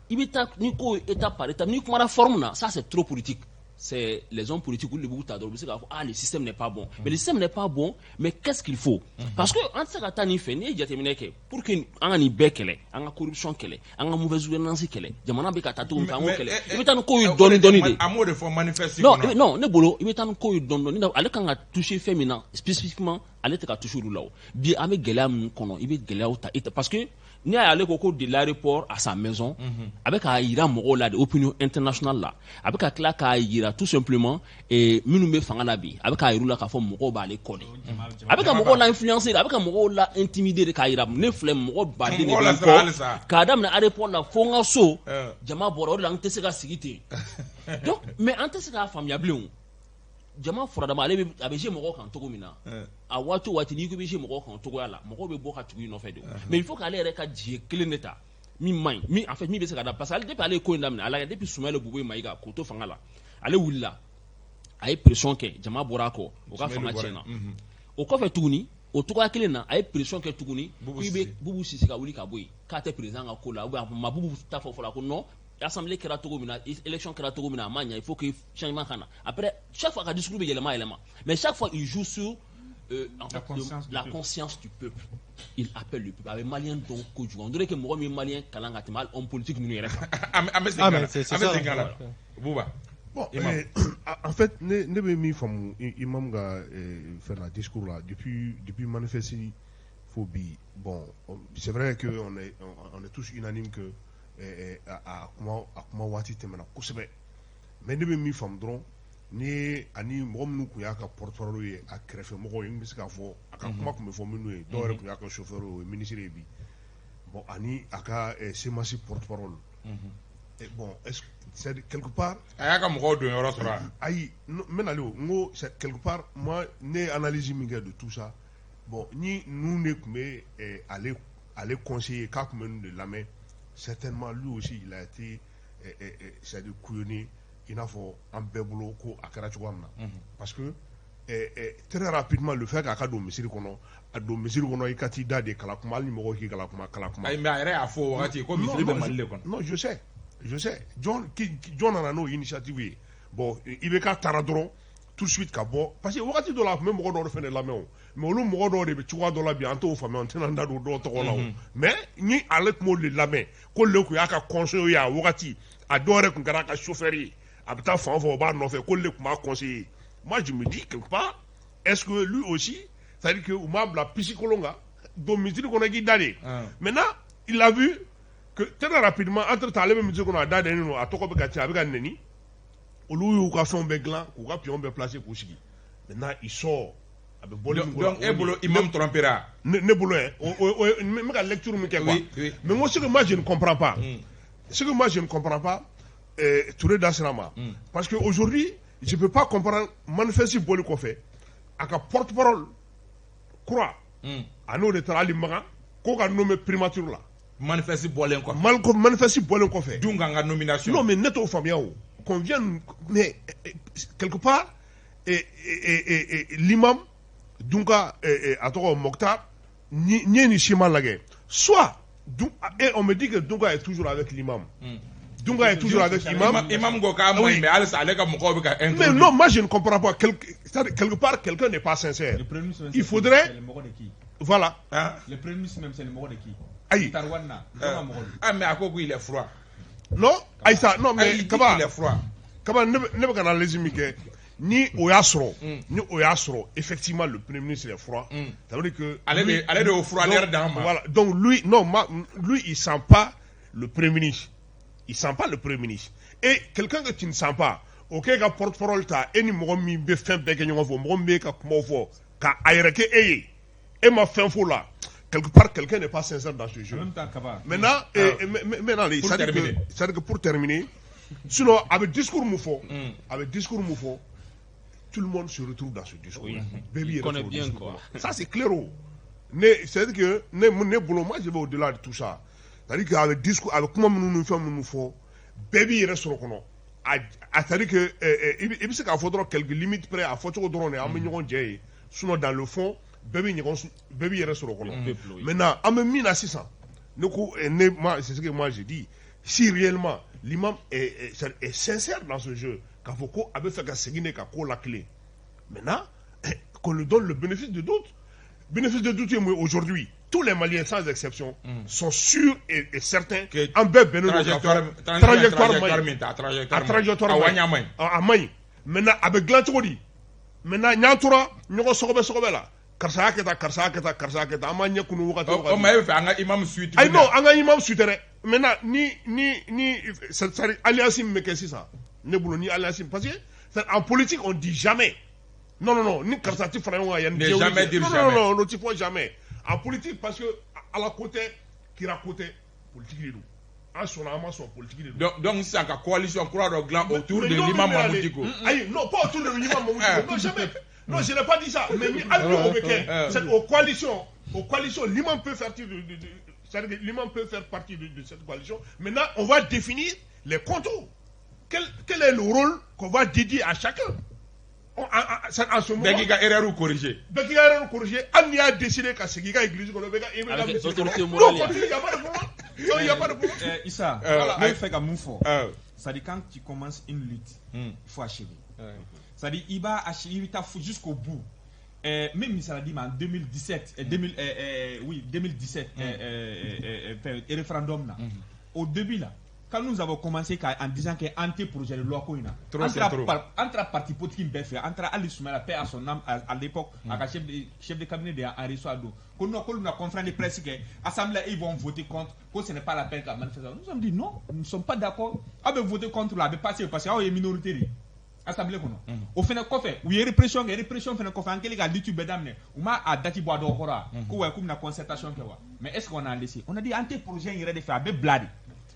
i bɛ taa ni ko étape par étape. N'i kumana forme na, ça c'est trop politique. C'est les hommes politiques, olu de b'u ta dɔrɔn, u bɛ se k'a fɔ: ah, le système n'est pas bon. Mais le système n'est pas bon, mais qu'est-ce qu'il faut? Parce que an tɛ se ka taa nin fɛ. N'i ye jateminɛ kɛ, pour que an ka nin bɛɛ kɛlɛ, an ka corruption kɛlɛ, an ka mauvaise gouvernance kɛlɛ, jamana bɛ ka taa cogo min fɛ, an k'o kɛlɛ, i bɛ taa ni ko ye dɔɔni dɔɔni de. A m'o de fɔ manifeste Non, kɔnɔ. Non, ne bolo, i bɛ taa ni ko ye dɔɔni dɔɔni. Ale kan ka toucher fɛn min na spécifiquement, ale tɛ ka toucher olu la. O bi, an bɛ gɛlɛya minnu kɔnɔ, i bɛ gɛlɛyaw ta i ta, parce que n'i y'a ye, ale ko ko de l'aéroport à sa maison, a bɛ k'a yira mɔgɔw la de, opinion internationale la, a bɛ ka tila k'a yira tout simplement minnu bɛ fanga la bi, a bɛ k'a yir'u la k'a fɔ mɔgɔw b'ale kɔ de. A bɛ ka mɔgɔw la influencer de, a bɛ ka mɔgɔw la intimider de, k'a yira ne filɛ, mɔgɔ baden de Mɔgɔw bɛ n lasira kɔ halisa. K'a daminɛ aéroport la fo n ka so, jama bɔra o de la, n tɛ se ka sigi ten. Donc, mais an tɛ se k'a faamuya bilen. O jama furadama, ale bɛ a bɛ se mɔgɔw kan cogo min na, a waati o waati n'i ko i bɛ se mɔgɔw kan o cogoya la, mɔgɔw bɛ bɔ ka tugu i nɔfɛ de. O mais il faut k'ale yɛrɛ ka jɛ kelen de ta min man ɲi, min en fait min bɛ se ka da, parce que ale, depuis ale ye ko in daminɛ, a lajɛ, depuis Soumaïla Boubèye Maïga k'o to fanga la, ale wulila, a ye pression kɛ, jama bɔra a kɔ, o ka Soumaïla fanga bɔra. tiɲɛna. O kɔfɛ tuguni, o cogoya kelen na, a ye pression kɛ tuguni Boubou k'i bɛ Cissé. Boubou Cissé ka wuli ka bɔ yen, k'a tɛ président ka ko la, ou bien a ma Boubou ta fɔ fɔlɔ, a ko non, assemblée kɛra cogo min na, élection kɛra cogo min na, a ma ɲɛ, il faut que changement ka na. Après, chaque fois ka discours bɛ yɛlɛma yɛlɛma, mais chaque fois il joue sur en La fait, conscience du la peuple. Conscience du peuple. Il appelle le peuple. A bɛ malien dɔn kojugu. On dirait que mɔgɔ min ye malien kalan ka tɛmɛ hali homme politique ninnu yɛrɛ kan. An bɛ segin Ah, ka na, mais c'est an bɛ ça. segin ka na, Bouba. Bon, Imam. en fait, ne bɛ min faamu imam ka fɛn na, discours la, depuis manifeste fo bi, bon, c'est vrai que on est tous unanimes que a kuma waati tɛmɛna kosɛbɛ. Mais ne bɛ min faamu dɔrɔn, ni ye ani mɔgɔ minnu tun y'a ka porte-parole ye, a kɛrɛfɛ mɔgɔw ye, n bɛ se k'a fɔ a ka kuma tun bɛ fɔ minnu ye, dɔw yɛrɛ tun y'a ka chauffeur ye, o ye ministre ye bi. Bon, ani a ka CMAS porte-parole. Bon, est-ce c'est quelque part A y'a ka mɔgɔw don yɔrɔ sɔrɔ a? Ayi, n bɛ nalen o, n ko c'est quelque part, moi, ne ye analyse min kɛ de tout ça, bon, ni ninnu de tun bɛ ale conseiller, k'a tun bɛ ninnu de lamɛn, certainement lui aussi il a été c'est-à-dire couillonné, i n'a fɔ an bɛɛ bolo ko a kɛra cogoya min na, parce que très rapidement, le fait k'a ka don misiri kɔnɔ, a don misiri kɔnɔ, i ka t'i da de kala kuma, hali ni mɔgɔw k'i kala kuma kala kuma. Ayi, mais a yɛrɛ y'a fɔ o wagati ko misiri bɛ Non, Mali de kɔnɔ. Non, je sais, je sais. Jɔn nana n'o initiative ye? Bon, IBK taara dɔrɔn tout de suite ka bɔ, parce que wagati dɔ la, a tun bɛ mɔgɔ dɔw de fɛnɛ lamɛn o, mais olu mɔgɔ dɔw de bɛ cogoya dɔ la bi, an t'o faamuya, an tɛna an da don dɔw tɔgɔ la o. Mais ni ale tun b'o de lamɛn, ko le tun y'a ka conseiller ye a wagati, a dɔw yɛrɛ tun kɛra a ka chauffeur ye, a bɛ taa fan o fan o b'a nɔfɛ, ko le tun b'a conseiller. Moi, je me dis quelque part, est-ce que lui aussi, c'est-à-dire que u m'a bila pisi kolon kan, don misiri kɔnɔ k'i da de? Maintenant, il a vu que très rapidement, entre temps, ale bɛ misiri kɔnɔ, a da dɛnnen don, a tɔgɔ bɛ ka ci, a bɛ ka nɛni, olu y'u ka fɛnw bɛɛ dilan, k'u ka pion bɛɛ placer, k'u sigi. Maintenant il sort, a bɛ bɔli min k'o la, Donc e bolo, imam trompera? Ne bolo yɛ, o n bɛ ka lecture min kɛ quoi. Oui, oui. Mais moi, ce que moi je ne comprends pas, ce que moi je ne comprends pas, Touré da sera ma, parce que aujourd'hui je peux pas comprendre, manifeste bɔli kɔfɛ, a ka porte-parole kura, a n'o de taara hali Makan ko ka nommé primature la. Manifeste bɔlen kɔfɛ. Manifeste bɔlen kɔfɛ. Dun kan ka nomination. Non, mais ne t'o faamuya o, qu'on vienne, mais quelque part, et l'imam Dunka, a tɔgɔ Mokhtar, ni ye nin schéma lajɛ, soit et on me dit que Dunka est toujours avec l'imam. Dunka est toujours avec l'imam. Imam ko k'a ma ɲi, mais halisa ale ka mɔgɔw bɛ ka Mais non, moi je ne comprends pas. Quelque part, quelqu'un n'est pas sincère. Le premier ministre, Il faudrait. C'est le mɔgɔ de qui? Voilà. Hein? Le premier ministre même, c'est le mɔgɔ de qui? Aïe. Tarwana. Ah, mais à quoi il est froid? Non, Aïssa, non, mais il dit Kaba, qu'il est froid. Kaba, ne bɛ ka analyse min kɛ, ni o y'a sɔrɔ, ni o y'a sɔrɔ, effectivement, le premier ministre est froid. Ça veut dire que Ale de y'o froid l'air d'an ma. Voilà. Donc lui, non, lui, il sent pas le premier ministre. Il sent pas le premier ministre. Et quelqu'un que tu ne sens pas, ok, ka porte-parole ta, e ni mɔgɔ min bɛ fɛn bɛɛ kɛ ɲɔgɔn fɛ, mɔgɔ min bɛ ka kumaw fɔ, ka a yɛrɛ kɛ e ye, e ma fɛn f'o la. Quelque part, quelqu'un n'est pas sincère dans ce jeu. En même temps, Kaba. Maintenant, maintenant, Pour c'est-à-dire que, terminer. c'est-à-dire que pour terminer, sinon, avec discours moufo, avec discours moufo, tout le monde se retrouve dans ce discours. Oui. Baby Il connaît retrouve bien, discours. quoi. Ça, c'est clair. Oh. C'est-à-dire que, ne bolo, moi, je vais au-delà de tout ça. C'est-à-dire qu'avec discours, avec comment nous nous faisons, nous faisons, baby reste au kɔnɔ. C'est-à-dire que, i bɛ se k'a fɔ dɔrɔn quelques limites près, a fɔ cogo dɔrɔn de, an bɛ ɲɔgɔn jɛ ye. Sinon, dans le fond, bɛɛ bɛ yɛrɛ sɔrɔ o kɔnɔ. Peuple, oui. Maintenant, an bɛ min na sisan, ne ko, ne, moi, c'est ce que moi je dis. Si réellement l'imam est sincère dans ce jeu, k'a fɔ ko a bɛ fɛ ka segin de ka ko lakile. Maintenant, qu'on lui donne le bénéfice de doute. Bénéfice de doute ye mun ye aujourd'hui? Tous les Maliens, sans exception, sont sûrs et certains Que an bɛɛ bɛnnen don k'a fɔ trajectoire man ɲi. min ta, trajectoire A trajectoire a man ɲi. waɲa man ɲi. A man ɲi. Maintenant, a bɛ dilan cogo di? Maintenant, n'an tora ɲɔgɔn sɔgɔbɛ sɔgɔbɛ la, karisa y'a kɛ tan, karisa y'a kɛ tan, karisa y'a kɛ tan, an b'an ɲɛ kunu wagati o O wagati. ma e bɛ fɛ an ka imam suit Ayi, non, an ka imam su tɛ dɛ. Maintenant, ni c'est-à-dire alliance min bɛ kɛ sisan, ne bolo ni alliance, parce que en politique on dit jamais. Non, non, non, ni karisa ti fara ɲɔgɔn kan yanni Ne diɲɛ wuli jamais cɛ. dire Non, non, jamais. non, non, ti fɔ jamais. En politique, parce que ala ko tɛ, kira ko tɛ, politique de don. An sɔnna, an ma sɔn, politique de don. Donc sisan ka coalition kura dɔ dilan autour Mais de non, l'imam mais Mahmoud allez. Dicko. Ayi, non, pas autour de l'imam Mahmoud Dicko. Non, jamais. Non, je n'ai pas dit ça. Mais ni hali n'o bɛ kɛ, c'est aux coalitions, l'imam peut faire partie de, c'est-à-dire que l'imam peut faire partie de cette coalition. Maintenant, on va définir les contours. Quel est le rôle qu'on va dédier à chacun? En ce moment, Bɛɛ k'i ka erreur corriger. Bɛɛ k'i ka erreur corriger. Hali n'i y'a décidé ka segin i ka église kɔnɔ, bɛɛ ka i bɛ ka Avec misiri autorité kɔnɔ. morale. Non, continue, y a pas de problème. Non, y a pas de problème. Issa, Voilà. ne bɛ fɛ ka mun fɔ? C'est-à-dire quand tu commences une lutte, il faut achever. C'est-à-dire il va achever, il va jusqu'au bout. Même misali d'i ma en 2017, 2000, oui, 2017, référendum là. Au début là, quand nous avons commencé en disant que anti-projet de loi ko in na, Trop, c'est trop. Entre parti politique bɛɛ fɛ, entre Ali Soumaïla, paix à son âme, à l'époque, a ka chef de cabinet de y'an reçu a don. Ko non, k'olu bɛna conférence de presse kɛ, assemblée, ils vont voter contre, ko ce n'est pas la peine ka manifester. Nous sommes dit non, nous ne sommes pas d'accord. Aw bɛ voter contre la, a bɛ passer parce que aw ye minorité de ye assemblée kɔnɔ. O fɛnɛ kɔfɛ, u ye répression kɛ, répression fɛnɛ kɔfɛ, an kɛlen ka lutte bɛɛ daminɛ, u ma a date bɔ a dɔgɔ kɔrɔ wa? Ko ouais, k'u bɛna concertation kɛ wa? Mais est-ce qu'on a laissé? On a dit an tɛ projet in yɛrɛ de fɛ, a bɛ bila de.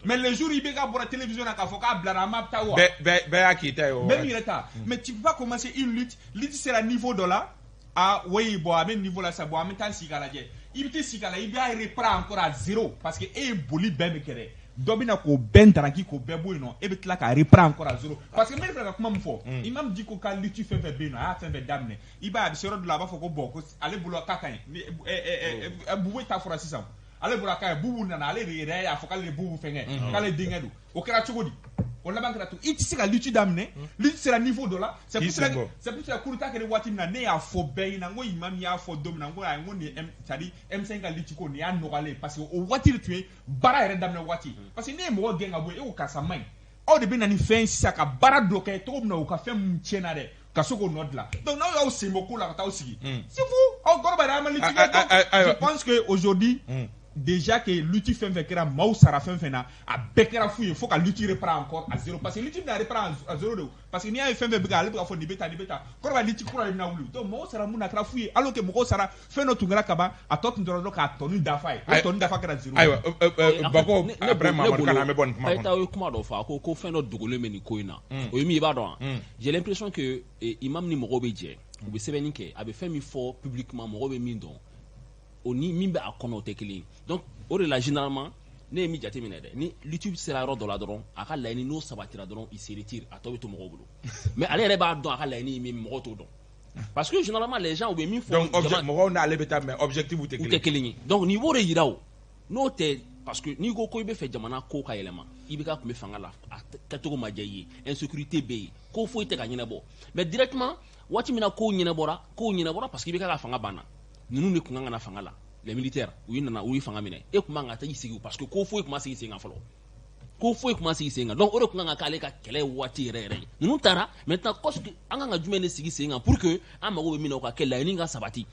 Mais le jour IBK bɔra télévision na k'a fɔ k'a bilara, an ma taa wa? Bɛɛ y'a k'i ta ye o Même wagati. yɛrɛ ta. Mais tu peux pas commencer une lutte, lutte sera niveau dɔ la, ah oui, bon, a bɛ niveau la sa, bon, an bɛ taa sigi k'a lajɛ. I bɛ t'i sigi a la, i b'a reprendre encore à zéro parce que e ye boli bɛɛ min kɛ dɛ. Dɔ bɛna k'o bɛɛ ntaraki k'o bɛɛ bɔ yen nɔ, e bɛ tila k'a reprendre encore à zéro. Parce que n bɛ fɛ ka kuma min fɔ, imam Dicko ka lutte fɛn fɛn bɛ yen nɔ, a y'a fɛn fɛn daminɛ, i b'a ye a bɛ se yɔrɔ dɔ la, a b'a fɔ ko bon, ko ale bolo k'a ka ɲi. Ni ɛ ɛ ɛ Boubou ta fɔra sisan, ale bolo a ka ɲi, Boubou nana, ale de yɛrɛ y'a fɔ k'ale de Boubou fɛngɛ, k'ale denkɛ don. O kɛra cogo di? O laban kɛra to i tɛ se ka lutte daminɛ, lutte sera niveau dɔ la, c'est K'i pour cela sen bɔ. c'est pour cela coup d'état kɛra waati min na, ne y'a fɔ bɛɛ ɲɛna, n ko imam y'a fɔ don min na, n ko ayi, n ko nin ye M, c'est à dire M5 ka lutte ko nin y'a nɔgɔyalen ye parce que o waati de tun ye baara yɛrɛ daminɛ waati, parce que ne ye mɔgɔ gɛn ka bɔ yen, e ko karisa man ɲi, aw de bɛ na ni fɛn ye sisan ka baara dɔ kɛ cogo min na u ka fɛn mun tiɲɛna dɛ, ka se k'o nɔ dilan. Donc n'aw y'aw sen bɔ ko la ka taa aw sigi, c'est vous, aw kɔrɔ b'a an ma lutte kɛ. Ah, ah, ah, Donc je pense que aujourd'hui déjà que lutte fɛn fɛn kɛra, maaw sara fɛn fɛn na, a bɛɛ kɛra fu ye, fo ka lutte reprend encore à zéro, parce que lutte bɛna reprend à zéro de, parce que n'i y'a ye fɛn fɛn bɛ kɛ, ale bɛ ka fɔ nin bɛ tan, nin bɛ tan, kɔrɔ b'a lutte kura de bɛna wuli. Donc mɔgɔw sara mun na, a kɛra fu ye, alors que mɔgɔw sara fɛn dɔ tun kɛra kaban, a tɔ tun tora dɔrɔn k'a tɔni dafa ye, o tɔni dafa kɛra zéro. Ayiwa, Bako, après Mamadu Kana, an bɛ bɔ nin kuma kɔnɔ. Ayita ye kuma dɔ fɔ, a ko ko fɛn dɔ dogolen bɛ nin ko in na, o ye min ye, i b'a dɔn wa? J'ai l'impression que imam ni mɔgɔw bɛ jɛ, u bɛ sɛbɛnni kɛ, a bɛ fɛn min fɔ publiquement, mɔgɔw bɛ min dɔn, o ni min bɛ a kɔnɔ, o tɛ kelen ye. Donc o de la, généralement, ne ye min jateminɛ dɛ, ni lutte sera yɔrɔ dɔ la dɔrɔn, a ka laɲini n'o sabatira dɔrɔn, il se retire, a tɔ bɛ to mɔgɔw bolo. Mais ale yɛrɛ b'a dɔn a ka laɲini ye min ye, mɔgɔw t'o dɔn. Parce que généralement les gens u bɛ min fɔ. Donc mɔgɔw n'ale bɛ taa, mais objectif tɛ kelen. U tɛ kelen ye. Donc nin b'o de yira o. N'o tɛ, parce que n'i ko ko i bɛ fɛ jamana ko ka yɛlɛma, i bɛ ka tun bɛ fanga la, a kɛcogo ma diya i ye, insécurité bɛ yen, ko foyi tɛ ka ɲɛnabɔ. Mais directement, waati min na kow ɲɛnabɔra, kow ɲɛnabɔra parce que i bɛ ka fanga banna. Ninnu de tun kan ka na fanga la, les militaires, u ye nana, u ye fanga minɛ. E tun man ka taa i sigi parce que ko foyi tun ma sigi sen kan fɔlɔ. Ko foyi tun ma sigi sen kan. Donc o de tun kan ka k'ale ka kɛlɛ waati yɛrɛ yɛrɛ ye. Ninnu taara, maintenant an kan ka jumɛn de sigi sen kan pour que an mago bɛ min na o ka kɛ, laɲini ka sabati.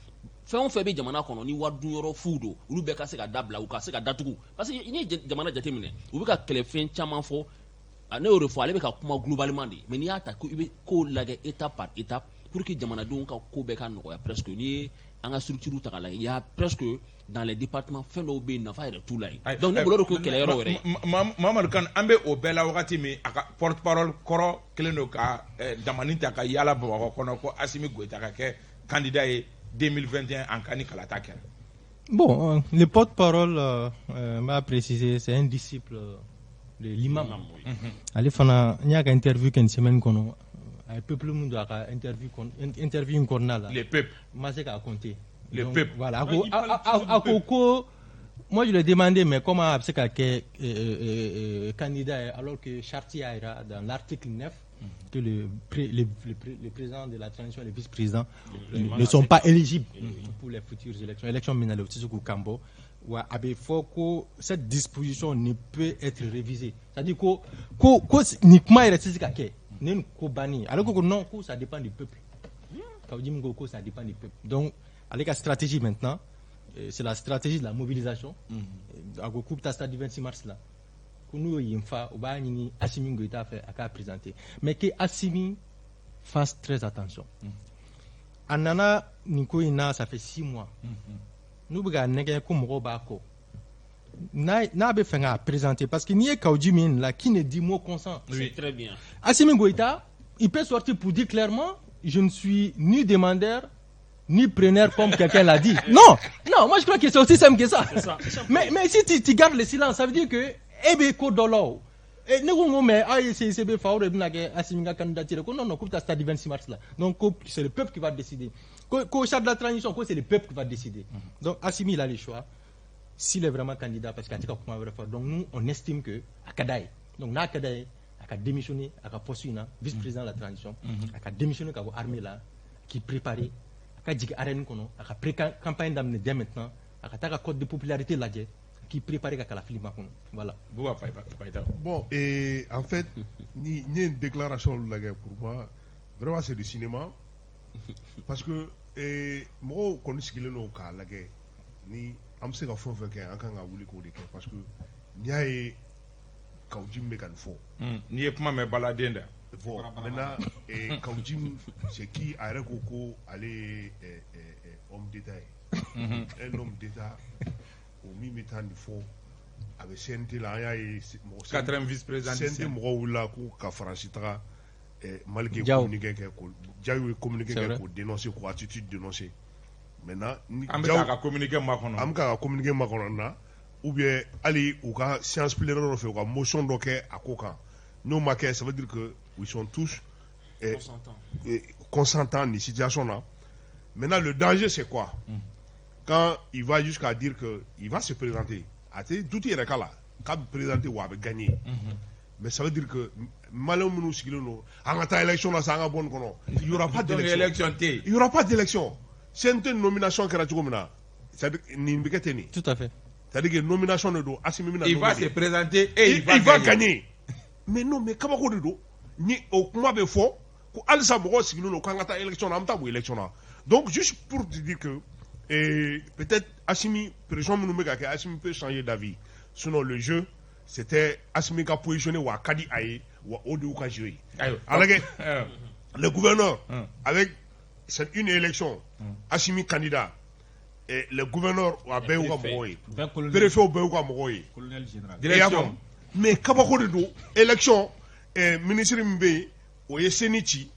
Fɛn o fɛn bɛ jamana kɔnɔ ni wari dunyɔrɔ fu don, olu bɛɛ ka se ka dabila, u ka se ka datugu. Parce que n'i ye jamana jateminɛ, u bɛ ka kɛlɛfɛn caman fɔ. Ne y'o de fɔ, ale bɛ ka kuma globalement de. Mais n'i y'a ta ko i bɛ ko lajɛ étape par étape pour que jamanadenw ka ko bɛɛ ka nɔgɔya, presque n'i ye an ka structure ta k'a lajɛ, il y a presque dans les départements fɛn dɔw bɛ yen, nafa yɛrɛ t'u la yen. Donc ne bolo de ko kɛlɛ yɔrɔ yɛrɛ. Mamadu Kane, an bɛ o bɛɛ la wagati min, a ka porte parole kɔrɔ kelen don ka damani ta ka yala Bamakɔ kɔnɔ ko Assimi Goïta ka kɛ candidat ye 2021 en cas ni kalata kɛra. Bon, le porte-parole m'a précisé, c'est un disciple de l'imam. Ale fana, n y'a ka interview kɛ nin semaine kɔnɔ, a ye peuple mun don a ka interview interview in kɔnɔna la. Le peuple. N ma se k'a compter. Le donc, peuple. Voilà, a ko moi je lui ai demandé, mais comment a bɛ se ka kɛ candidat alors que charte y'a jira dans l'article 9 que le président de la transition et le vice-président ne sont pas éligibles pour les futures élections. Élection min na, o tɛ se k'u kan bɔ. Wa a bɛ fɔ ko cette disposition ne peut être révisée. C'est-à-dire ko nin kuma yɛrɛ tɛ se ka kɛ. Ni nin ko banni. Ale ko non, ko ça dépend du peuple. Kaou Djim ko ça dépend du peuple. Donc ale ka stratégie maintenant, c'est la stratégie de la mobilisation. A ko k'u bɛ taa stade du 26 mars la. Ko n'u ye yen fa, u b'a ɲini Assimi Goïta fɛ a k'a présenter. Mais que Assimi fasse très attention. A nana nin ko in na, ça fait 6 mois. N'u bɛ k'a nɛgɛ ko mɔgɔw b'a kɔ. N'a bɛ fɛ k'a présenter, parce que n'i ye Kaou Djim min la, qui ne dit mot consent. Oui. C'est très bien. Assimi Goïta, il peut sortir pour dire clairement, je ne suis ni demandeur, ni preneur comme quelqu'un l'a dit. Non, non, moi je crois que c'est aussi simple que ça. Ça, mais si tu gardes le silence, ça veut dire que e bɛ ko dɔ la o. Ne ko n ko mais aw ye CICB fa, o de bɛna kɛ Assimi ka candidature. Ko non non, k'u bɛ taa stade 26 mars la. Donc ko c'est le peuple qui va décider. Ko charte de la transition, ko c'est le peuple qui va décider. Donc Assimi, il a le choix. S'il est vraiment candidat, parce qu'a tɛ ka kuma wɛrɛ fɔ. Donc nous, on estime que a ka d'a ye. Donc n'a ka d'a ye, a ka démissionner a ka poste in na, vice-président de la transition, a ka démissionner ka bɔ armée la, k'i préparer, a ka jigin arène kɔnɔ, a ka pré-campagne daminɛ dès maintenant, a ka taa ka code de popularité lajɛ, k'i préparer ka kalafili makɔnɔ. Voilà. Bouba Faïta. Bon, et en fait, ni une déclaration lajɛ, pour moi, vraiment c'est du cinéma. Parce que mɔgɔw kɔni sigilen don k'a lajɛ ni an bɛ se ka fɛn o fɛn kɛ, an kan ka wuli k'o de kɛ, parce que n'i y'a ye Kaou Djim bɛ ka nin fɔ. N'i ye kuma mɛn baladen da. Bon, maintenant, Kaou Djim, c'est qui? A yɛrɛ ko ko ale ye homme d'état ye. Un homme d'état o min bɛ taa nin fɔ, a bɛ CNT la, an y'a ye mɔgɔ Quatrième vice-président. CNT mɔgɔw wulila ko ka Faransi taga, Mali ye Diaw. Communiqué kɛ ko Diaw ye communiqué C'est kɛ vrai. k'o dénoncer, k'o attitude dénoncer. Maintenant ni An bɛ Diaw k'a ka communiqué makɔnɔ. An bɛ k'a ka communiqué makɔnɔ na, ou bien hali u ka séance plénière dɔ fɛ, u ka motion dɔ kɛ a ko kan, n'o ma kɛ, ça veut dire que ils sont tous Consentant. Consentants ni situation là. Maintenant, le danger, c'est quoi? Quand il va jusqu'à dire que il va se présenter, a tɛ doute yɛrɛ k'a la k'a bɛ présenter wa a bɛ gagner. Mais ça veut dire que maliyɛn minnu sigilen don, an ka taa élection na sa, an ka bɔ nin kɔnɔ, il y aura pas Donc d'élection. Élection tɛ yen. Il y aura pas d'élection. CNT nomination kɛra cogo min na, c'est-à-dire nin bɛ kɛ ten de. Tout à fait. C'est-à-dire que nomination de don, Assimi bɛna Il va nominer. Se présenter et il va Il va gagner. Gagner. Mais non, mais kabako de don ni o kuma bɛ fɔ ko halisa mɔgɔw sigilen don k'an ka taa élection na, an bɛ taa bɔ élection na. Donc juste pour te dire que peut-être Assimi, pression minnu bɛ ka kɛ, Assimi peut changer d'avis. Sinon le jeu, c'était Assimi ka positionner wa a ka di a ye wa o de y'u ka jeu ye. Ayiwa. A lajɛ, le gouverneur, avec c'est une élection, Assimi candidat, et le gouverneur a bɛɛ y'u ka mɔgɔw ye, Bɛɛ colonel. Préfet bɛɛ y'u ka mɔgɔw ye. Colonel général. I y'a Direction. faamu? Mais kabako de don, élection ministre min bɛ yen, o ye CENI ci,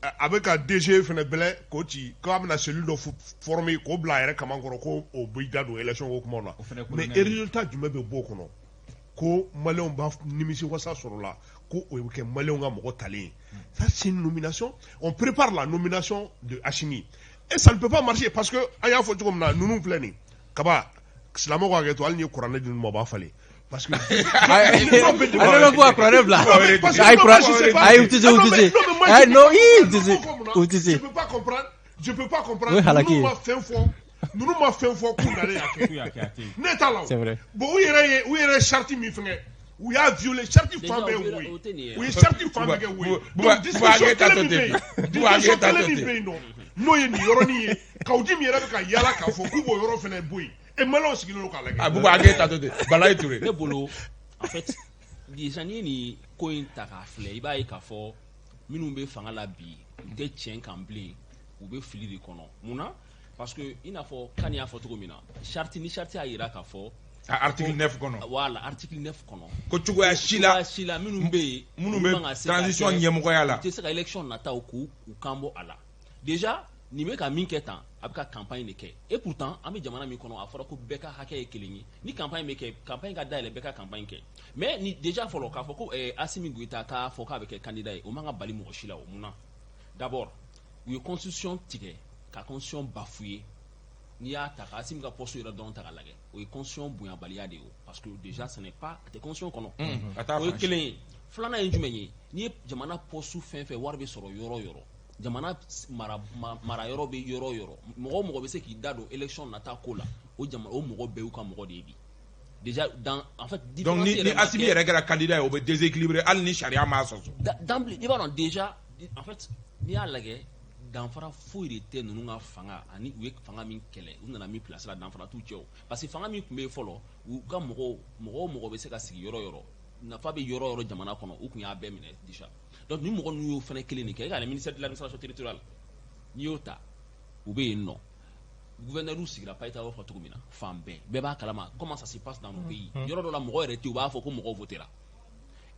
a bɛ ka DG fana bɛlɛ k'o ci k'a bɛna cellule dɔ former k'o bila a yɛrɛ kaman kɔrɔ ko o b'i da don élection ko kumaw na. O fana ye Mais colonel ye. Résultat jumɛn bɛ bɔ o kɔnɔ? Ko maliyɛnw b'a nimisi wasa sɔrɔ la, ko o bɛ kɛ maliyɛnw ka mɔgɔ talen ye. Ça, c'est une nomination. On prépare la nomination de Assimi et ça ne peut pas marcher parce que an y'a fɔ cogo min na, ninnu filɛ nin kaba, silamɛw ka hakɛ to, hali ni ye kuranɛ di ninnu ma, u b'a falen parce que Ale bɛ bɔ a kuranɛ bila. Ayi, ayi, u tɛ se, u tɛ se. Ayi, non, ii, u tɛ se, u tɛ se. Je peux pas comprendre, je peux pas comprendre. O ye halaki ye. Ninnu ma fɛn fɔ, ninnu ma fɛn fɔ k'u nalen y'a kɛ. Ne t'a la o. C'est vrai. Bon, u yɛrɛ ye charte min fɛngɛ, u y'a violé, charte fan bɛɛ ye wo ye. O tɛ nin ye. U ye charte fan bɛɛ kɛ wo ye. Buba, Donc disposition Buba, kelen min bɛ yen, Buba, disposition ta kelen to min ten. bɛ yen nɔ, n'o ye nin yɔrɔnin ye, Kaou Djim yɛrɛ bɛ ka yala k'a fɔ k'u b'o yɔrɔ fɛnɛ bɔ yen, e maliyɛnw sigilen don k'a lajɛ. A Buba, a ta to ten. Balaye Touré. Ne bolo, en fait, déjà, n'i ye nin ko in ta k'a filɛ, i b'a ye k'a fɔ minnu bɛ fanga la bi, u tɛ tiɲɛ kan bilen, u bɛ fili de kɔnɔ. Mun na? Parce que i n'a fɔ kan y'a fɔ cogo min na, charte ni charte y'a jira k'a fɔ A article 9 kɔnɔ. Voilà, article 9 kɔnɔ. Ko cogoya si la, cogoya si la, minnu bɛ yen, minnu olu bɛ man ka se ka transition kɛ- ɲɛmɔgɔya la. U tɛ se ka élection nataw k'u u kan bɔ a la. Déjà, nin bɛ ka min kɛ tan, a bɛ ka campagne de kɛ. Et pourtant, an bɛ jamana min kɔnɔ, a fɔra ko bɛɛ ka hakɛ ye kelen ye. Ni campagne bɛ kɛ, campagne ka dayɛlɛ, bɛɛ ka campagne kɛ. Mais ni déjà fɔlɔ k'a fɔ ko Assimi Goïta k'a fɔ k'a bɛ kɛ candidat ye, o man ka bali mɔgɔ si la. O mun na? D'abord, u ye constitution tigɛ ka constitution bafouer. N'i y'a ta ka Assimi ka poste yɛrɛ dɔrɔn ta k'a lajɛ, o ye constitution bonyabaliya de ye o, parce que déjà ce n'est pas, a tɛ constitution kɔnɔ. A t'a O ye fan si. kelen ye. Filanan ye jumɛn ye? N'i ye jamana poste fɛn fɛn, wari bɛ sɔrɔ yɔrɔ o yɔrɔ, jamana mara yɔrɔ bɛ yɔrɔ o yɔrɔ, mɔgɔ o mɔgɔ bɛ se k'i da don élection nata ko la, o jama, o mɔgɔ bɛɛ y'u ka mɔgɔ de ye bi. Déjà, dans, en fait, Donc ni différence ni yɛrɛ ma Assimi kɛ- yɛrɛ kɛra candidat ye, o bɛ déséquilibré hali ni sariya m'a sɔsɔ. D'emblée, i b'a dɔn déjà, en fait, n'i y'a lajɛ, danfara foyi de tɛ ninnu ka fanga ani u ye fanga min kɛlɛ, u nana min place la, danfara t'u cɛ o, parce que fanga min tun bɛ yen fɔlɔ, u ka mɔgɔw, mɔgɔ o mɔgɔ bɛ se ka sigi yɔrɔ o yɔrɔ, nafa bɛ yɔrɔ o yɔrɔ jamana kɔnɔ, u tun y'a bɛɛ minɛ déjà. Donc ni mɔgɔ ninnu y'o fana kelen de kɛ, e ka ministère de l'administration territoriale, n'i y'o ta, u bɛ yen nɔ, gouverneur sigira Payita b'a fɔ cogo min na, fan bɛɛ, bɛɛ b'a kalama comment ça se passe dans nos pays. Yɔrɔ dɔ la, mɔgɔ yɛrɛ tɛ yen, u b'a fɔ ko mɔgɔw votera.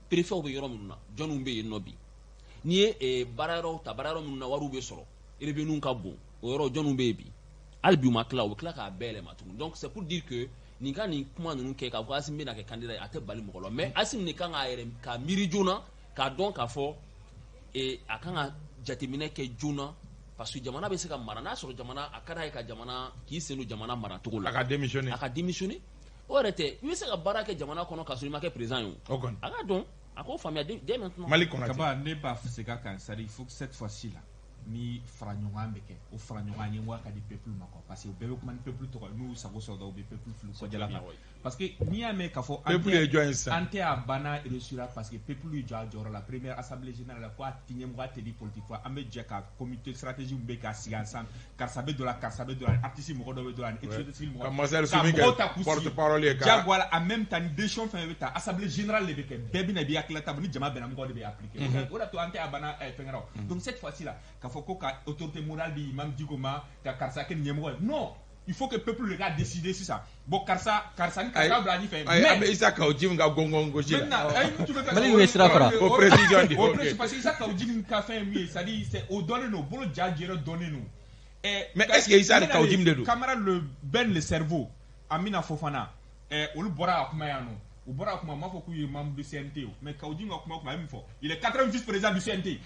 Préfet bɛ yɔrɔ minnu na, jɔnniw bɛ yen nɔ bi? N'i ye baara yɔrɔw ta, baara yɔrɔ minnu na wariw bɛ sɔrɔ, revenu ka bon, o yɔrɔ jɔnniw bɛ yen bi? Hali bi u ma tila, u bɛ tila k'a bɛɛ yɛlɛma tuguni. Donc c'est pour dire que nin ka nin kuma ninnu kɛ k'a fɔ ko Assimi bɛna kɛ candidat ye, a tɛ bali mɔgɔ la. Mais Assimi de kan k'a yɛrɛ k'a miiri joona, k'a dɔn k'a fɔ a kan ka jateminɛ kɛ joona, parce que jamana bɛ se ka mara n'a sɔrɔ jamana a ka d'a ye ka jamana k'i sen don jamana maracogo la. A ka démissionner. A ka démissionner, o yɛrɛ tɛ. I bɛ se ka baara kɛ jamana kɔnɔ k'a sɔrɔ i ma kɛ président ye. O kɔni. A ka dɔn, a k'o faamuya dès maintenant. Mali kɔnɔ ten. Kaba, ne b'a segin a kan, c'est à dire il faut que cette fois-ci là, ni fara ɲɔgɔn bɛ kɛ, o fara ɲɔgɔn ɲɛmɔgɔya ka di peuple ma quoi, parce que u bɛɛ bɛ kuma ni peuple tɔgɔ ye, n'u y'u sago sɔrɔ dɔrɔn, u bɛ peuple fili kɔjala kan, parce que n'i y'a mɛn k'a fɔ an Peuple tɛ- ye jɔn ye sisan? An tɛ a banna réussira parce que peuple y'i jɔ a jɔyɔrɔ la. Première assemblée générale la, ko a ti ɲɛmɔgɔya tɛ di politique fɔ, an bɛ jɛ ka comité stratégie min bɛ k'a sigi ensemble, karisa bɛ don la, karisa bɛ don la, artiste mɔgɔ dɔ bɛ don la, ani société civile mɔgɔ Ka Marcel ka Soumi mɔgɔw kɛ ta k'u sigi. porte-parole ye ka- Diyagoya la, en même temps, ni décision fɛn fɛn bɛ ta, assemblée générale de bɛ kɛ, bɛɛ bɛ na i b'i hakilila ta bɔ, ni jama bɛnna, mɔgɔw de bɛ appliquer. O de to an tɛ a banna fɛn wɛrɛ o. Donc cette fois-ci là, k'a fɔ ko ka autorité morale di imam Dicko ma, ka karisa kɛ nin ɲɛmɔgɔ ye, non, il faut que peuple le ka décider sisan. Bon, karisa, karisa ni karisa bila ɲɛfɛ. Ayi, an bɛ Mais Issa Kaou Djim ka gɔngɔn gosi la. maintenant, ayi, tu veux faire Mali bɛ sira fara. O précision di, o ok. précision, parce que Issa Kaou Djim ka fɛn ye min ye, c'est à dire c'est o dɔnnen don, bolo ja jɛrɛ dɔnnen don. Mais est-ce que Issa Kaou Djim de don? Camarade le Ben le cerveau, Amina Fofana, olu bɔra ka kuma yan nɔ. U bɔra ka kuma, u m'a fɔ k'u ye membre du CNT o, mais Kaou Djim ka kuma o kuma, a ye min fɔ, il est quatrième vice-président du CNT.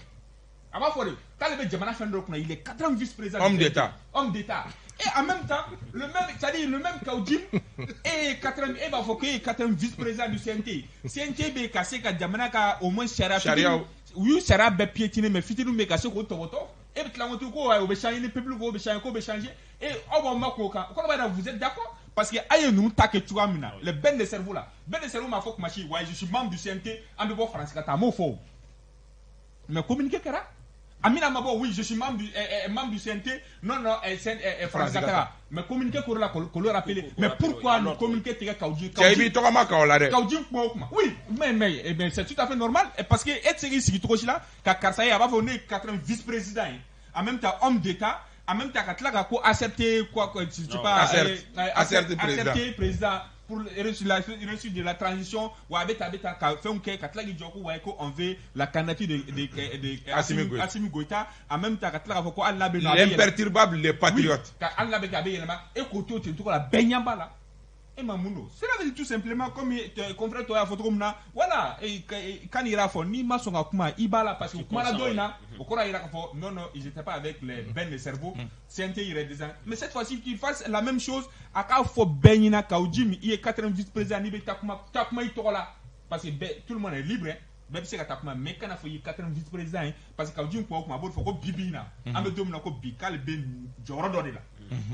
A b'a fɔ de k'ale bɛ jamana fɛn dɔ kunna, il est quatrième vice-président Homme du CNT. d'État. Homme d'État. Et en même temps, le même, c'est-à-dire le même Kaou Djim, e ye quatrième, e b'a fɔ k'e ye quatrième vice-président du CNT. CNT bɛ ka se ka jamana ka au moins sariya Sariyaw. u y'u sariya bɛɛ piétiner, mais fitinin bɛ ka se k'o tɔbɔtɔ. E bɛ tila ko tugun ko o bɛ changer, ni peuple ko o bɛ changer, k'o bɛ changer. Et aw b'aw ma k'o kan, o kɔrɔ b'a jira vous êtes d'accord, parce que a ye ninnu ta kɛ cogoya min na, le Ben de cerveau là, Ben de cerveau m'a fɔ kuma si, ouais, je suis membre du CNT, an bɛ bɔ France ka taa, a m'o fɔ o. Mais communiqué kɛra. Amina Mabo, oui, je suis membre du CNT. Non, non, France France ka ka. Mais communiqué k'o la k'o le rappeler. Mais pourquoi nous communiquer tigɛ Kaou Djim? Cɛ, i b'i tɔgɔ ma Kaou la dɛ. Kaou Djim kuma o kuma. Oui, mais c'est tout à fait normal. Et parce que e tɛ se k'i sigi cogo si la ka karisa ye, a b'a fɔ ne ye quatrième vice-président ye. En même temps, homme d'État, en même temps ka tila ka ko accepter quoi, je sais pas, Accepte. Accepte président. Accepter président pour la réussite de la transition, wa a bɛ tan, a bɛ tan, ka fɛnw kɛ, ka tila k'i jɔ ko ouais, ko on veut la candidature de Assimi Goïta. Assimi Goïta, en même temps ka tila k'a fɔ ko hali n'a bɛ nɔ, a bɛ yɛlɛma. L'imperturbable, les patriotes. Oui, ka hali n'a bɛ kɛ, a bɛ yɛlɛma, e k'o to ten cogo la, bɛɛ ɲɛ b'a la. E ma mun don? Cela veut dire tout simplement, comme confrère tɔw y'a fɔ cogo min na, voilà, kan yɛrɛ fɔ n'i ma sɔn ka kuma, i b'a la, parce que kuma la dɔ in na, o kɔrɔ yira k'a fɔ non, non, ils étaient pas avec les ben de cerveau. CNT yɛrɛ design, mais cette fois-ci qu'il fasse la même chose, a k'a fɔ bɛɛ ɲɛna Kaou Djim, i ye quatrième vice-président, n'i bɛ taa kuma, taa kuma i tɔgɔ la, parce que bɛɛ, tout le monde est libre, hein. Bɛɛ bɛ se ka taa kuma, mais kana fɔ i ye quatrième vice-président ye, parce que Kaou Djim kuma o kuma, a b'o de fɔ ko bi bi in na, an bɛ don min na ko bi, k'ale bɛ jɔyɔrɔ dɔ de la.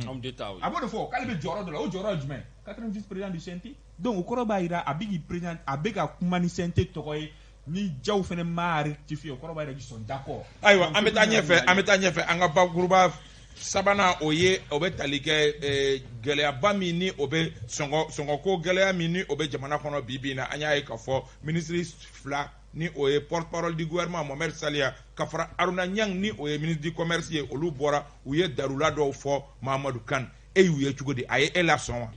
Homme d'État, oui. A b'o de fɔ k'ale bɛ jɔyɔrɔ dɔ la. O jɔyɔrɔ ye jumɛn ye? Quatrième vice-président du CNT. Donc o kɔrɔ b'a jira a bɛ k'i président, a bɛ ka kuma ni CNT tɔgɔ ye. Ni Diaw fana m'a rectifier, o kɔrɔ b'a jira qu'ils sont d'accord. Ayiwa, an bɛ taa ɲɛfɛ, an bɛ taa ɲɛfɛ. An ka bakuruba sabanan, o ye o bɛ tali kɛ gɛlɛyaba min ni o bɛ sɔngɔ, sɔngɔko gɛlɛya min ni o bɛ jamana kɔnɔ bi bi in na. An y'a ye k'a fɔ minisiri fila, ni o ye porte-parole du gouvernement Mohamed Saliya ka fara Aruna Niang, ni o ye ministre du commerce ye, olu bɔra, u ye darula dɔw fɔ. Mahamadu Kane, e y'u ye cogo di? A ye e lasɔn wa?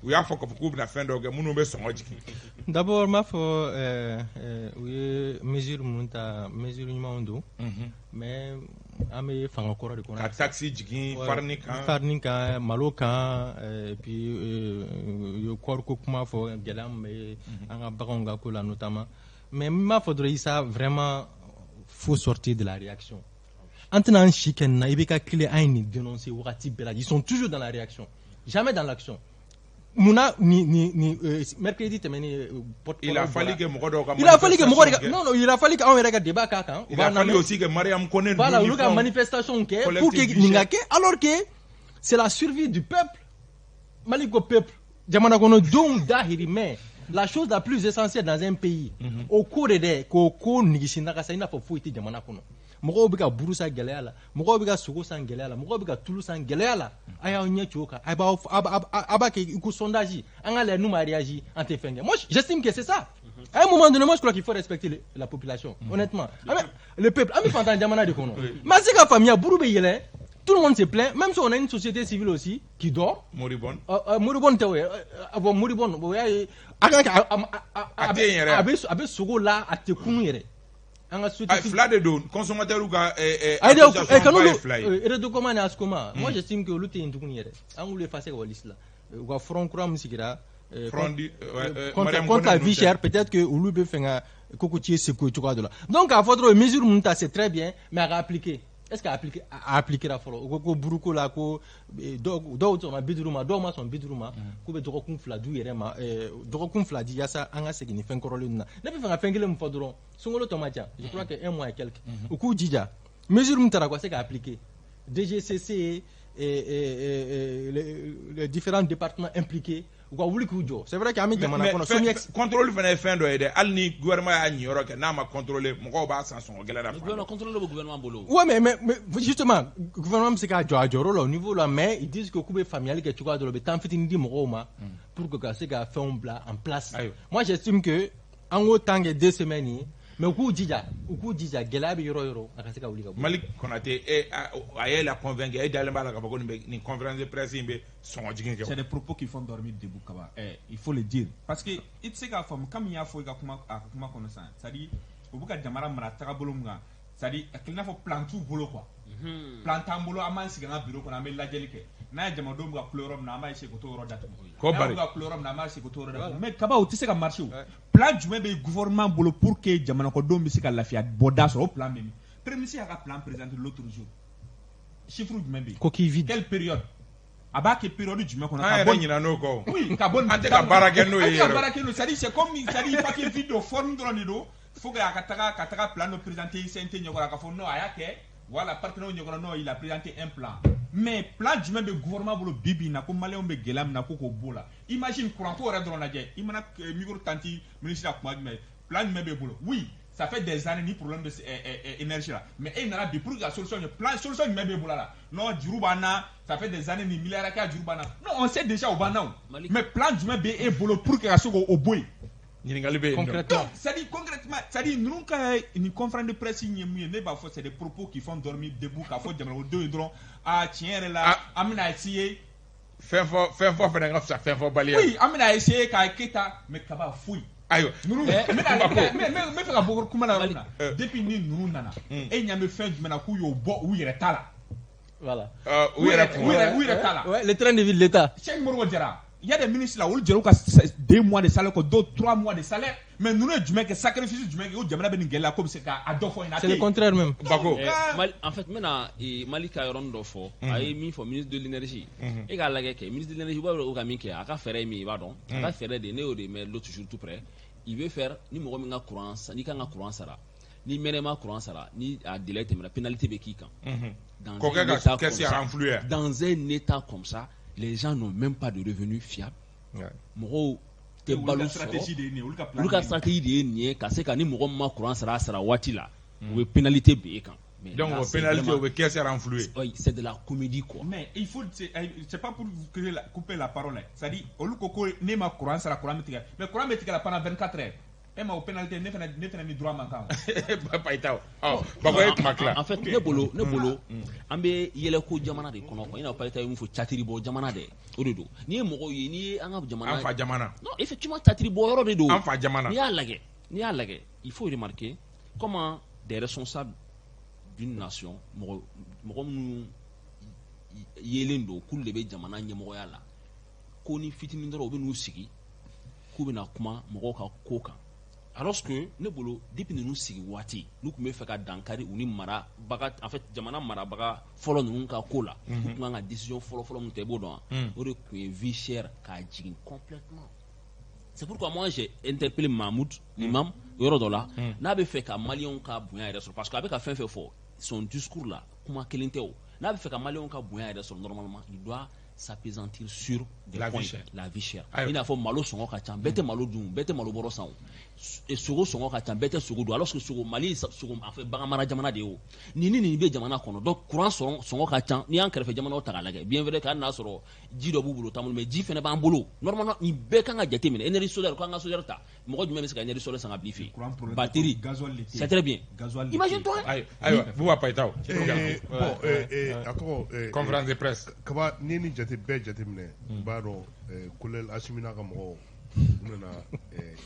U y'a fɔ k'a fɔ k'u bɛna fɛn dɔw kɛ minnu bɛ sɔngɔ jigin. D'abord, n b'a fɔ u ye mesure minnu ta, mesure ɲumanw don, mais an bɛ fanga kɔrɔ de kɔnɔ. Ka taxe jigin farini kan. Farini kan, malo kan, et puis u ye kɔɔriko kuma fɔ, gɛlɛya min bɛ an ka baganw ka ko la notamment. Mais n b'a fɔ dɔrɔn, Isa, vraiment, faut sortir de la réaction. An tɛna an si kɛ nin na. I bɛ ka tile an ye nin dénoncer wagati bɛɛ la, ils sont toujours dans la réaction, jamais dans l'action. Munna ni mercredi tɛmɛnen? Il a fallu que mɔgɔ dɔw ka Il a fallu que mɔgɔ de ka, non, non, il a fallu que anw yɛrɛ ka débat k'a kan. Il a fallu aussi que Mariam Kone. Voilà, olu ka manifestation kɛ pour que nin ka kɛ, alors que c'est la survie du peuple. Mali ko peuple, jamana kɔnɔdenw dahirimɛ, la chose la plus essentielle dans un pays, o ko de dɛ, k'o ko nigisi nagasa i n'a fɔ foyi tɛ jamana kɔnɔ. Mɔgɔw bɛ ka buru san gɛlɛya la, mɔgɔw bɛ ka sogo san gɛlɛya la, mɔgɔw bɛ ka tulu san gɛlɛya la. A y'aw ɲɛ ci o kan, a b'aw a b'a kɛ i ko sondage, an ka lajɛ n'u ma réagi, an tɛ fɛn kɛ. Moi, j'estime que c'est ça. À un moment donné, moi, je crois qu'il faut respecter la population, honnêtement. Le peuple, an bɛ fantan jamana de kɔnɔ, mais an se ka faamuya, buru bɛ yɛlɛ, tout le monde se plaint, même si on a une société civile aussi qui dort. Moribond. Moribond tɛ o ye, bon, moribond, o y'a ye a ka A tɛ yen yɛrɛ. A bɛ sogo la, a tɛ kunu yɛrɛ. An ka société Fila de don, consommateur ka Ayi, association ba ye fila ye. Redocoma ni Ascoma, moi j'estime que olu tɛ yen tuguni yɛrɛ. An k'olu effacer ka bɔ liste la. U ka front kura min sigira Front du contre la vie chère, peut-être que olu bɛ fɛ ka cocotier secouer cogoya dɔ la. Donc k'a fɔ dɔrɔn, mesure minnu ta, c'est très bien, mais a ka appliquer. Est-ce que a appliqué, a appliquera fɔlɔ? U ko ko buruko la, ko dɔw sɔnna 50 ma, dɔw ma sɔn 50 ma, k'u bɛ dɔgɔkun 2 d'u yɛrɛ ma, dɔgɔkun 2 di yaasa an ka segin ni fɛn kɔrɔlen ninnu na. Ne bɛ fɛ ka fɛn kelen min fɔ dɔrɔn, sunkalo tɔ man ca, je crois que un mois et quelque, u k'u jija, mesure min taara, u ka se ka appliquer. DGCC et les différents départements impliqués, u ka wuli k'u jɔ. C'est vrai qu'an bɛ jamana kɔnɔ SOMIEX. Contrôle fana ye fɛn dɔ ye dɛ. Hali ni gouvernement y'a ɲiyɔrɔ kɛ, n'a ma contrôler, mɔgɔw b'a san sɔngɔ gɛlɛn na. Mais gouvernement, contrôle bɛ gouvernement bolo. Ouais, mais justement, gouvernement bɛ se k'a jɔ a jɔyɔrɔ la au niveau là, mais ils disent que k'u bɛ faamuyali kɛ cogoya dɔ la, u bɛ temps fitinin di mɔgɔw ma pour que ka se ka fɛnw bila en place. Ayiwa. Moi, j'estime que an k'o temps kɛ 2 semaines ye, mais u k'u jija, u k'u jija, gɛlɛya bɛ yɔrɔ o yɔrɔ, a ka se ka wuli ka bɔ. Malik Konate, e a ye la convaincre, e dalen b'a la k'a fɔ ko nin bɛ nin conférence de presse in bɛ sɔngɔ jigin kɛ? C'est des propos qui font dormir debout, Kaba. Eh, il faut le dire. Parce que i tɛ se k'a faamu, comme i y'a fɔ i ka kuma, a ka kuma kɔnɔ sisan, c'est-à-dire u bɛ ka jamana mara tagabolo min kan, c'est-à-dire a kɛ i n'a fɔ plan t'u bolo quoi. Plan t'an bolo, an b'an sigi an ka bureau kɔnɔ, an bɛ lajɛli kɛ. N'a ye jamanadenw bɛ ka kulo yɔrɔ min na, an b'a essayer k'o t'o yɔrɔ datugu. Ko N'a bari. bɛ ka kulo yɔrɔ min na, an b'a essayer k'o t'o yɔrɔ datugu. Mais Kaba, o tɛ se ka marcher o. Plan jumɛn bɛ gouvernement bolo pour que jamanakɔnɔdenw bɛ se ka lafiya bɔda sɔrɔ? O plan bɛ min? Premier ministre y'a ka plan présenté l'autre jour. Chiffre jumɛn bɛ yen? Coquille vide. Quelle période? A b'a kɛ période jumɛn kɔnɔ? An Ka yɛrɛ bɔ ɲinɛ n'o kɔ o. Oui, ka bɔ An tɛ ka baara kɛ n'o ye An tɛ ka yɛrɛ. baara kɛ n'o ye. C'est-à-dire, c'est comme, c'est-à-dire papier vide dɔ, forme dɔrɔn de don. Faut que a ka taga plan dɔ présenter CNT ɲɛkɔrɔ, a ka fɔ non, a y'a kɛ, voilà, partenaire ɲɛkɔrɔ, non, il a présenté un plan. Mais plan jumɛn bɛ gouvernement bolo bi bi in na ko maliyɛnw bɛ gɛlɛya min na ko k'o b'o la? Imagine, courant ko yɛrɛ dɔrɔn lajɛ. I mana micro tanti ministre la kuma jumɛn, plan jumɛn b'e bolo? Oui, ça fait des années ni problème de énergie là, mais e nana bi pour que ka solution ɲɛ, plan solution jumɛn b'e bolo la? Non, juru b'an na, ça fait des années, ni milliards hakɛya juru b'an na. Non, on sait déjà o b'an na o. Mali- Mais plan jumɛn bɛ e bolo pour que ka se k'o bɔ yen? Ɲininkali bɛ yen nɔ. Concrètement. Donc, c'est-à-dire concrètement, c'est-à-dire ninnu ka nin conférence de presse in ye mun ye? Ne b'a fɔ c'est des propos qui font dormir debout, k'a fɔ jamanadenw ye dɔrɔn, ah, tiɲɛ yɛrɛ la, an bɛna essayer. Fɛn fɔ, fɛn fɔ fana ka fisa fɛn fɔbaliya. Oui, an bɛna essayer k'a kɛ tan, mais Kaba, foyi. Ayiwa. Ninnu, n bɛna n bɛ fɛ ka bɔ kuma la yɔrɔ min na, Eh. depuis ni ninnu nana, e ɲɛ bɛ fɛn jumɛn na k'u y'o bɔ u yɛrɛ ta la? Voilà. U yɛrɛ kun. U yɛrɛ ta la. Ouais, le train de vie de l'État. Cheikh Modibo Jara. Il y a des ministres là, olu jɛr'u ka 2 mois de salaire kɔ, dɔw 3 mois de salaire. Mais ninnu ye jumɛn kɛ, sacrifice jumɛn kɛ ko jamana bɛ nin gɛlɛya ko bɛ se k'a dɔ fɔ ɲɛna? C'est le contraire même. Bako. Mali, en fait, n bɛna Mali ka yɔrɔnin dɔ fɔ. A ye min fɔ, ministre de l'énergie, e k'a lajɛ kɛ, ministre de l'énergie b'a dɔn o ka min kɛ, a ka fɛɛrɛ ye min ye, i b'a dɔn a ka fɛɛrɛ de, ne y'o de mɛn l'autre jour tout près. Il veut faire ni mɔgɔ min ka courant, n'i kan ka courant sara, ni mɛnɛ ma courant sara, ni a délai tɛmɛna, pénalité bɛ k'i kan. Dans Kɔkɛ un ka état caisse comme ça, renflouée. dans un état comme ça, les gens n'ont même pas de revenus fiables. Mɔgɔw tɛ balo Stratégie sɔrɔ. De ye nin ye, olu ka plan Olu ka de ye nin ye. Stratégie de ye nin ye, ka se ka ni mɔgɔ min ma courant sara a sara waati la, u bɛ pénalité bin e kan. Mais Donc là, o c'est pénalité, vraiment- o bɛ caisse renflouée. Oui, c'est de la comédie, quoi. Mais il faut, c'est pas pour vous couper la parole, hein. C'est-à-dire, olu ko ko ne ma courant sara, courant bɛ tigɛ. Mais courant bɛ tigɛ la pendant 24 heures. E ma o pénalité, ne fana ni droit man kan. Payitaw, ɔ Bako, e kuma tila. En fait, ne bolo, an bɛ yɛlɛko jamana de kɔnɔ, quoi. I n'a fɔ Payita ye mun fɔ, catiri bɔ jamana dɛ, o de don. N'i ye mɔgɔw ye, n'i ye an ka jamana An fa jamana. Non, effectivement, catiri bɔ yɔrɔ de don. An fa jamana. N'i y'a lajɛ, il faut remarquer comment des responsables d'une nation, mɔgɔ mɔgɔ minnu yelen don k'olu de bɛ jamana ɲɛmɔgɔya la, ko ni fitinin dɔrɔn u bɛ n'u sigi k'u bɛna kuma mɔgɔw ka ko kan, alors que ne bolo, depuis ninnu sigi waati, n'u tun bɛ fɛ ka dankari u ni marabaga, en fait jamana marabaga fɔlɔ ninnu ka ko la, u tun kan ka décision fɔlɔ fɔlɔ min ta, i b'o dɔn wa? O de tun ye vie chère k'a jigin complètement. C'est pourquoi moi j'ai interpellé Mahmoud l'imam yɔrɔ dɔ la, n'a bɛ fɛ ka maliyɛnw ka bonya yɛrɛ sɔrɔ, parce que a bɛ ka fɛn fɛn fɔ, son discours là, kuma kelen tɛ o. N'a bɛ fɛ ka maliyɛnw ka bonya yɛrɛ sɔrɔ, normalement il doit s'appesantir sur des La vie points. Chère. La vie chère. Ayiwa. I n'a fɔ malo sɔngɔ ka ca, bɛɛ tɛ malo dun, bɛɛ tɛ malo bɔrɔ san o. Sogo sɔngɔ ka ca, bɛɛ tɛ sogo dun, alors que sogo, Mali ye sogo, en fait bagan mara jamana de ye o. Nin ni nin bɛ jamana kɔnɔ. Donc courant sɔngɔ ka ca, n'i y'an kɛrɛfɛ jamanaw ta k'a lajɛ, bien vrai que hali n'a sɔrɔ ji dɔ b'u bolo, t'an bolo, mais ji fɛnɛ b'an bolo. Normalement nin bɛɛ kan ka jateminɛ. Énergie solaire, k'an ka solaire ta, mɔgɔ jumɛn bɛ se ka énergie solaire san ka bila i fɛ Courant yen? problème, Batterie. Gasoil de tɛ yen. C'est très bien. Gasoil de tɛ yen. Imagine toi. Ayiwa, Buba Payitaw. Bon, a tɔgɔ Conférence de presse. Kaba, n'i ye nin jate bɛɛ jateminɛ, i b'a dɔn colonel Assimi n'a ka mɔgɔw, u nana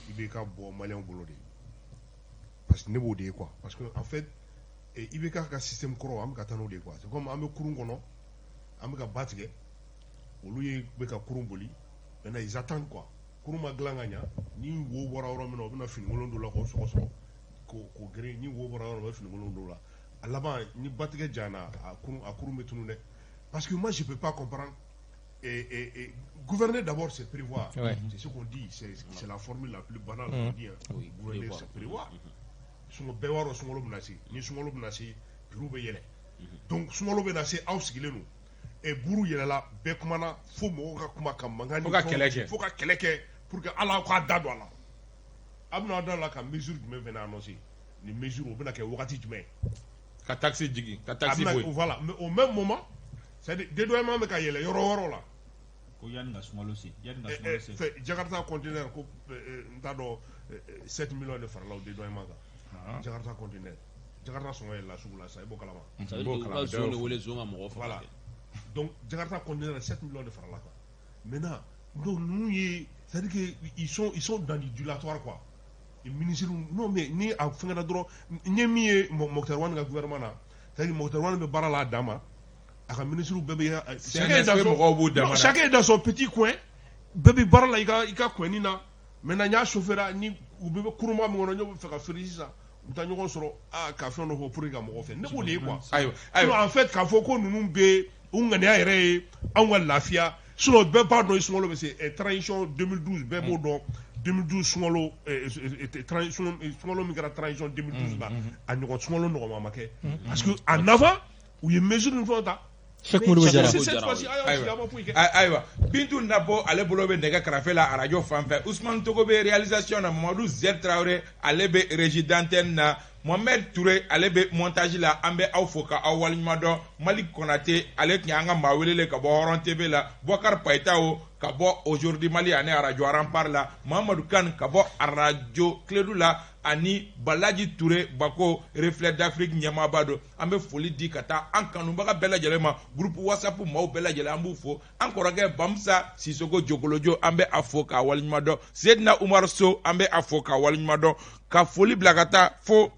IBK bɔ maliyɛnw bolo de, parce que ne b'o de ye, quoi. Parce que en fait IBK ka système kɔrɔ, an bɛ ka taa n'o de ye, quoi. C'est comme an bɛ kurun kɔnɔ, an bɛ ka ba tigɛ, olu ye bɛ ka kurun boli. Maintenant ils attendent, quoi. Kurun ma dilan ka ɲa, ni wo bɔra yɔrɔ min na, u bɛna finikolon dɔ la k'o sɔgɔsɔgɔ k'o geren. Ni wo bɔra yɔrɔ min na, u bɛ finikolon dɔ la. A laban, ni batigɛ jana, a kurun bɛ tunun dɛ. Parce que moi je peux pas comprendre. Et gouverner d'abord, c'est prévoir. C'est ce qu'on dit, c'est la formule la plus banale qu'on dit, hein. Oui, Gouverner, prévoir. c'est prévoir. Sunkalo bɛɛ b'a dɔn sunkalo bɛna se. Ni sunkalo bɛna se, prix bɛ yɛlɛ. Donc sunkalo bɛna se, aw sigilen don. Buru yɛlɛla, bɛɛ kumana fo mɔgɔw ka kuma ka mankan ni Fo ka fɛnw kɛlɛ ci, kɛ. fo ka kɛlɛ kɛ pour que ala k'a da don a la. A bɛna da la ka mesure jumɛn fɛnɛ annoncer? Ni mesure o bɛna kɛ wagati jumɛn? Ka taxe jigin, ka A taxe bɛna bɔ yen. Voilà, mais au même moment, c'est-à-dire dédouanement bɛ ka yɛlɛ yɔrɔ wɛrɛw la. Ko yanni ka sunkalo se, yanni ka sunkalo se. Fɛ Jakarta conteneur ko n t'a dɔn, 7 millions de farala o dédouanement kan. Jakarta conteneur, Jakarta sɔngɔ yɛlɛla sugu la sisan, i b'o kalama? Ça veut dire que u ka zon de wele, zon ka mɔgɔw faga. Voilà, donc Jakarta conteneur, 7 millions de farala kan. Maintenant, donc ninnu ye, c'est-à-dire que ils sont dans du dilatoire, quoi. Et ministre, non, mais ni a fɛngɛra dɔrɔn, n ye min ye Moctar Ouane ka gouvernement na, c'est-à-dire Moctar Ouane bɛ baara la a dan ma, a ka ministre bɛɛ bɛ chacun est dans CNSP son mɔgɔw b'u dama non, na. chacun est dans son petit coin, bɛɛ bɛ baara la i ka coin na. Maintenant n y'a chauffeur ni u bɛ kurunba min kɔnɔ, n'o bɛ fɛ ka feere sisan, u bɛ taa ɲɔgɔn sɔrɔ aa ka fɛn dɔ fɔ pour que ka mɔgɔw fɛ. Ne b'o de ye, quoi. Ayiwa. Sinon, Ayiwa. en fait, k'a fɔ ko ninnu bɛ u ŋaniya yɛrɛ ye anw ka lafiya, sinon bɛɛ b'a dɔn sunkalo bɛ se transition 2012, bɛɛ b'o dɔn, 2012 sunkalo, transition, sunkalo min kɛra transition 2012 la, a ɲɔgɔn sunkalo nɔgɔma ma kɛ, parce que en avant u ye mesure ni fɛnw ta. Cheikh Modibo Jara. C'est cette fois-ci, a y'aw sigi, a ma foyi kɛ. Ayiwa, Bintu Nabo, ale bolo bɛ nɛgɛ karafe la arajo fan fɛ. Usman Togo bɛ réalisation na, Mamadu Z Traoré ale bɛ régie d'antenne na, Mohamed Touré ale bɛ montage la. An bɛ aw fo ka aw waleɲuman dɔn. Malik Konate, ale tun y'an ka maa welelen ka bɔ Hɔrɔn TV la, Bɔkar Payitaho ka bɔ Aujourd'hui Mali ani arajo Rempart la, Mahamadu Kan ka bɔ arajo Kledu la, ani Balaji Touré Bako, Reflet d'Afrique ɲɛmaaba don. An bɛ foli di ka taa an kanubaga bɛɛ lajɛlen ma, groupe WhatsApp maaw bɛɛ lajɛlen, an b'u fo. An kɔrɔkɛ Bamusa Sisoko Jokolojo, an bɛ a fo k'a waleɲuman dɔn. Sedina Umar So, an bɛ a fo k'a waleɲuman dɔn, ka foli bila ka taa fo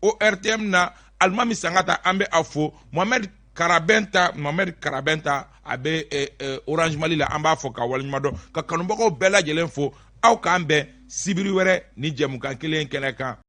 ORTM na, Alimami Sangata, an bɛ a fo. Mohamed Karabɛnta, Mohamed Karabɛnta, a bɛ Orange Mali la. An b'a fɔ ka waleɲuman dɔn, ka kanubagaw bɛɛ lajɛlen fo. Aw k'an bɛn sibiri wɛrɛ ni jɛmukan kelen kɛnɛ kan.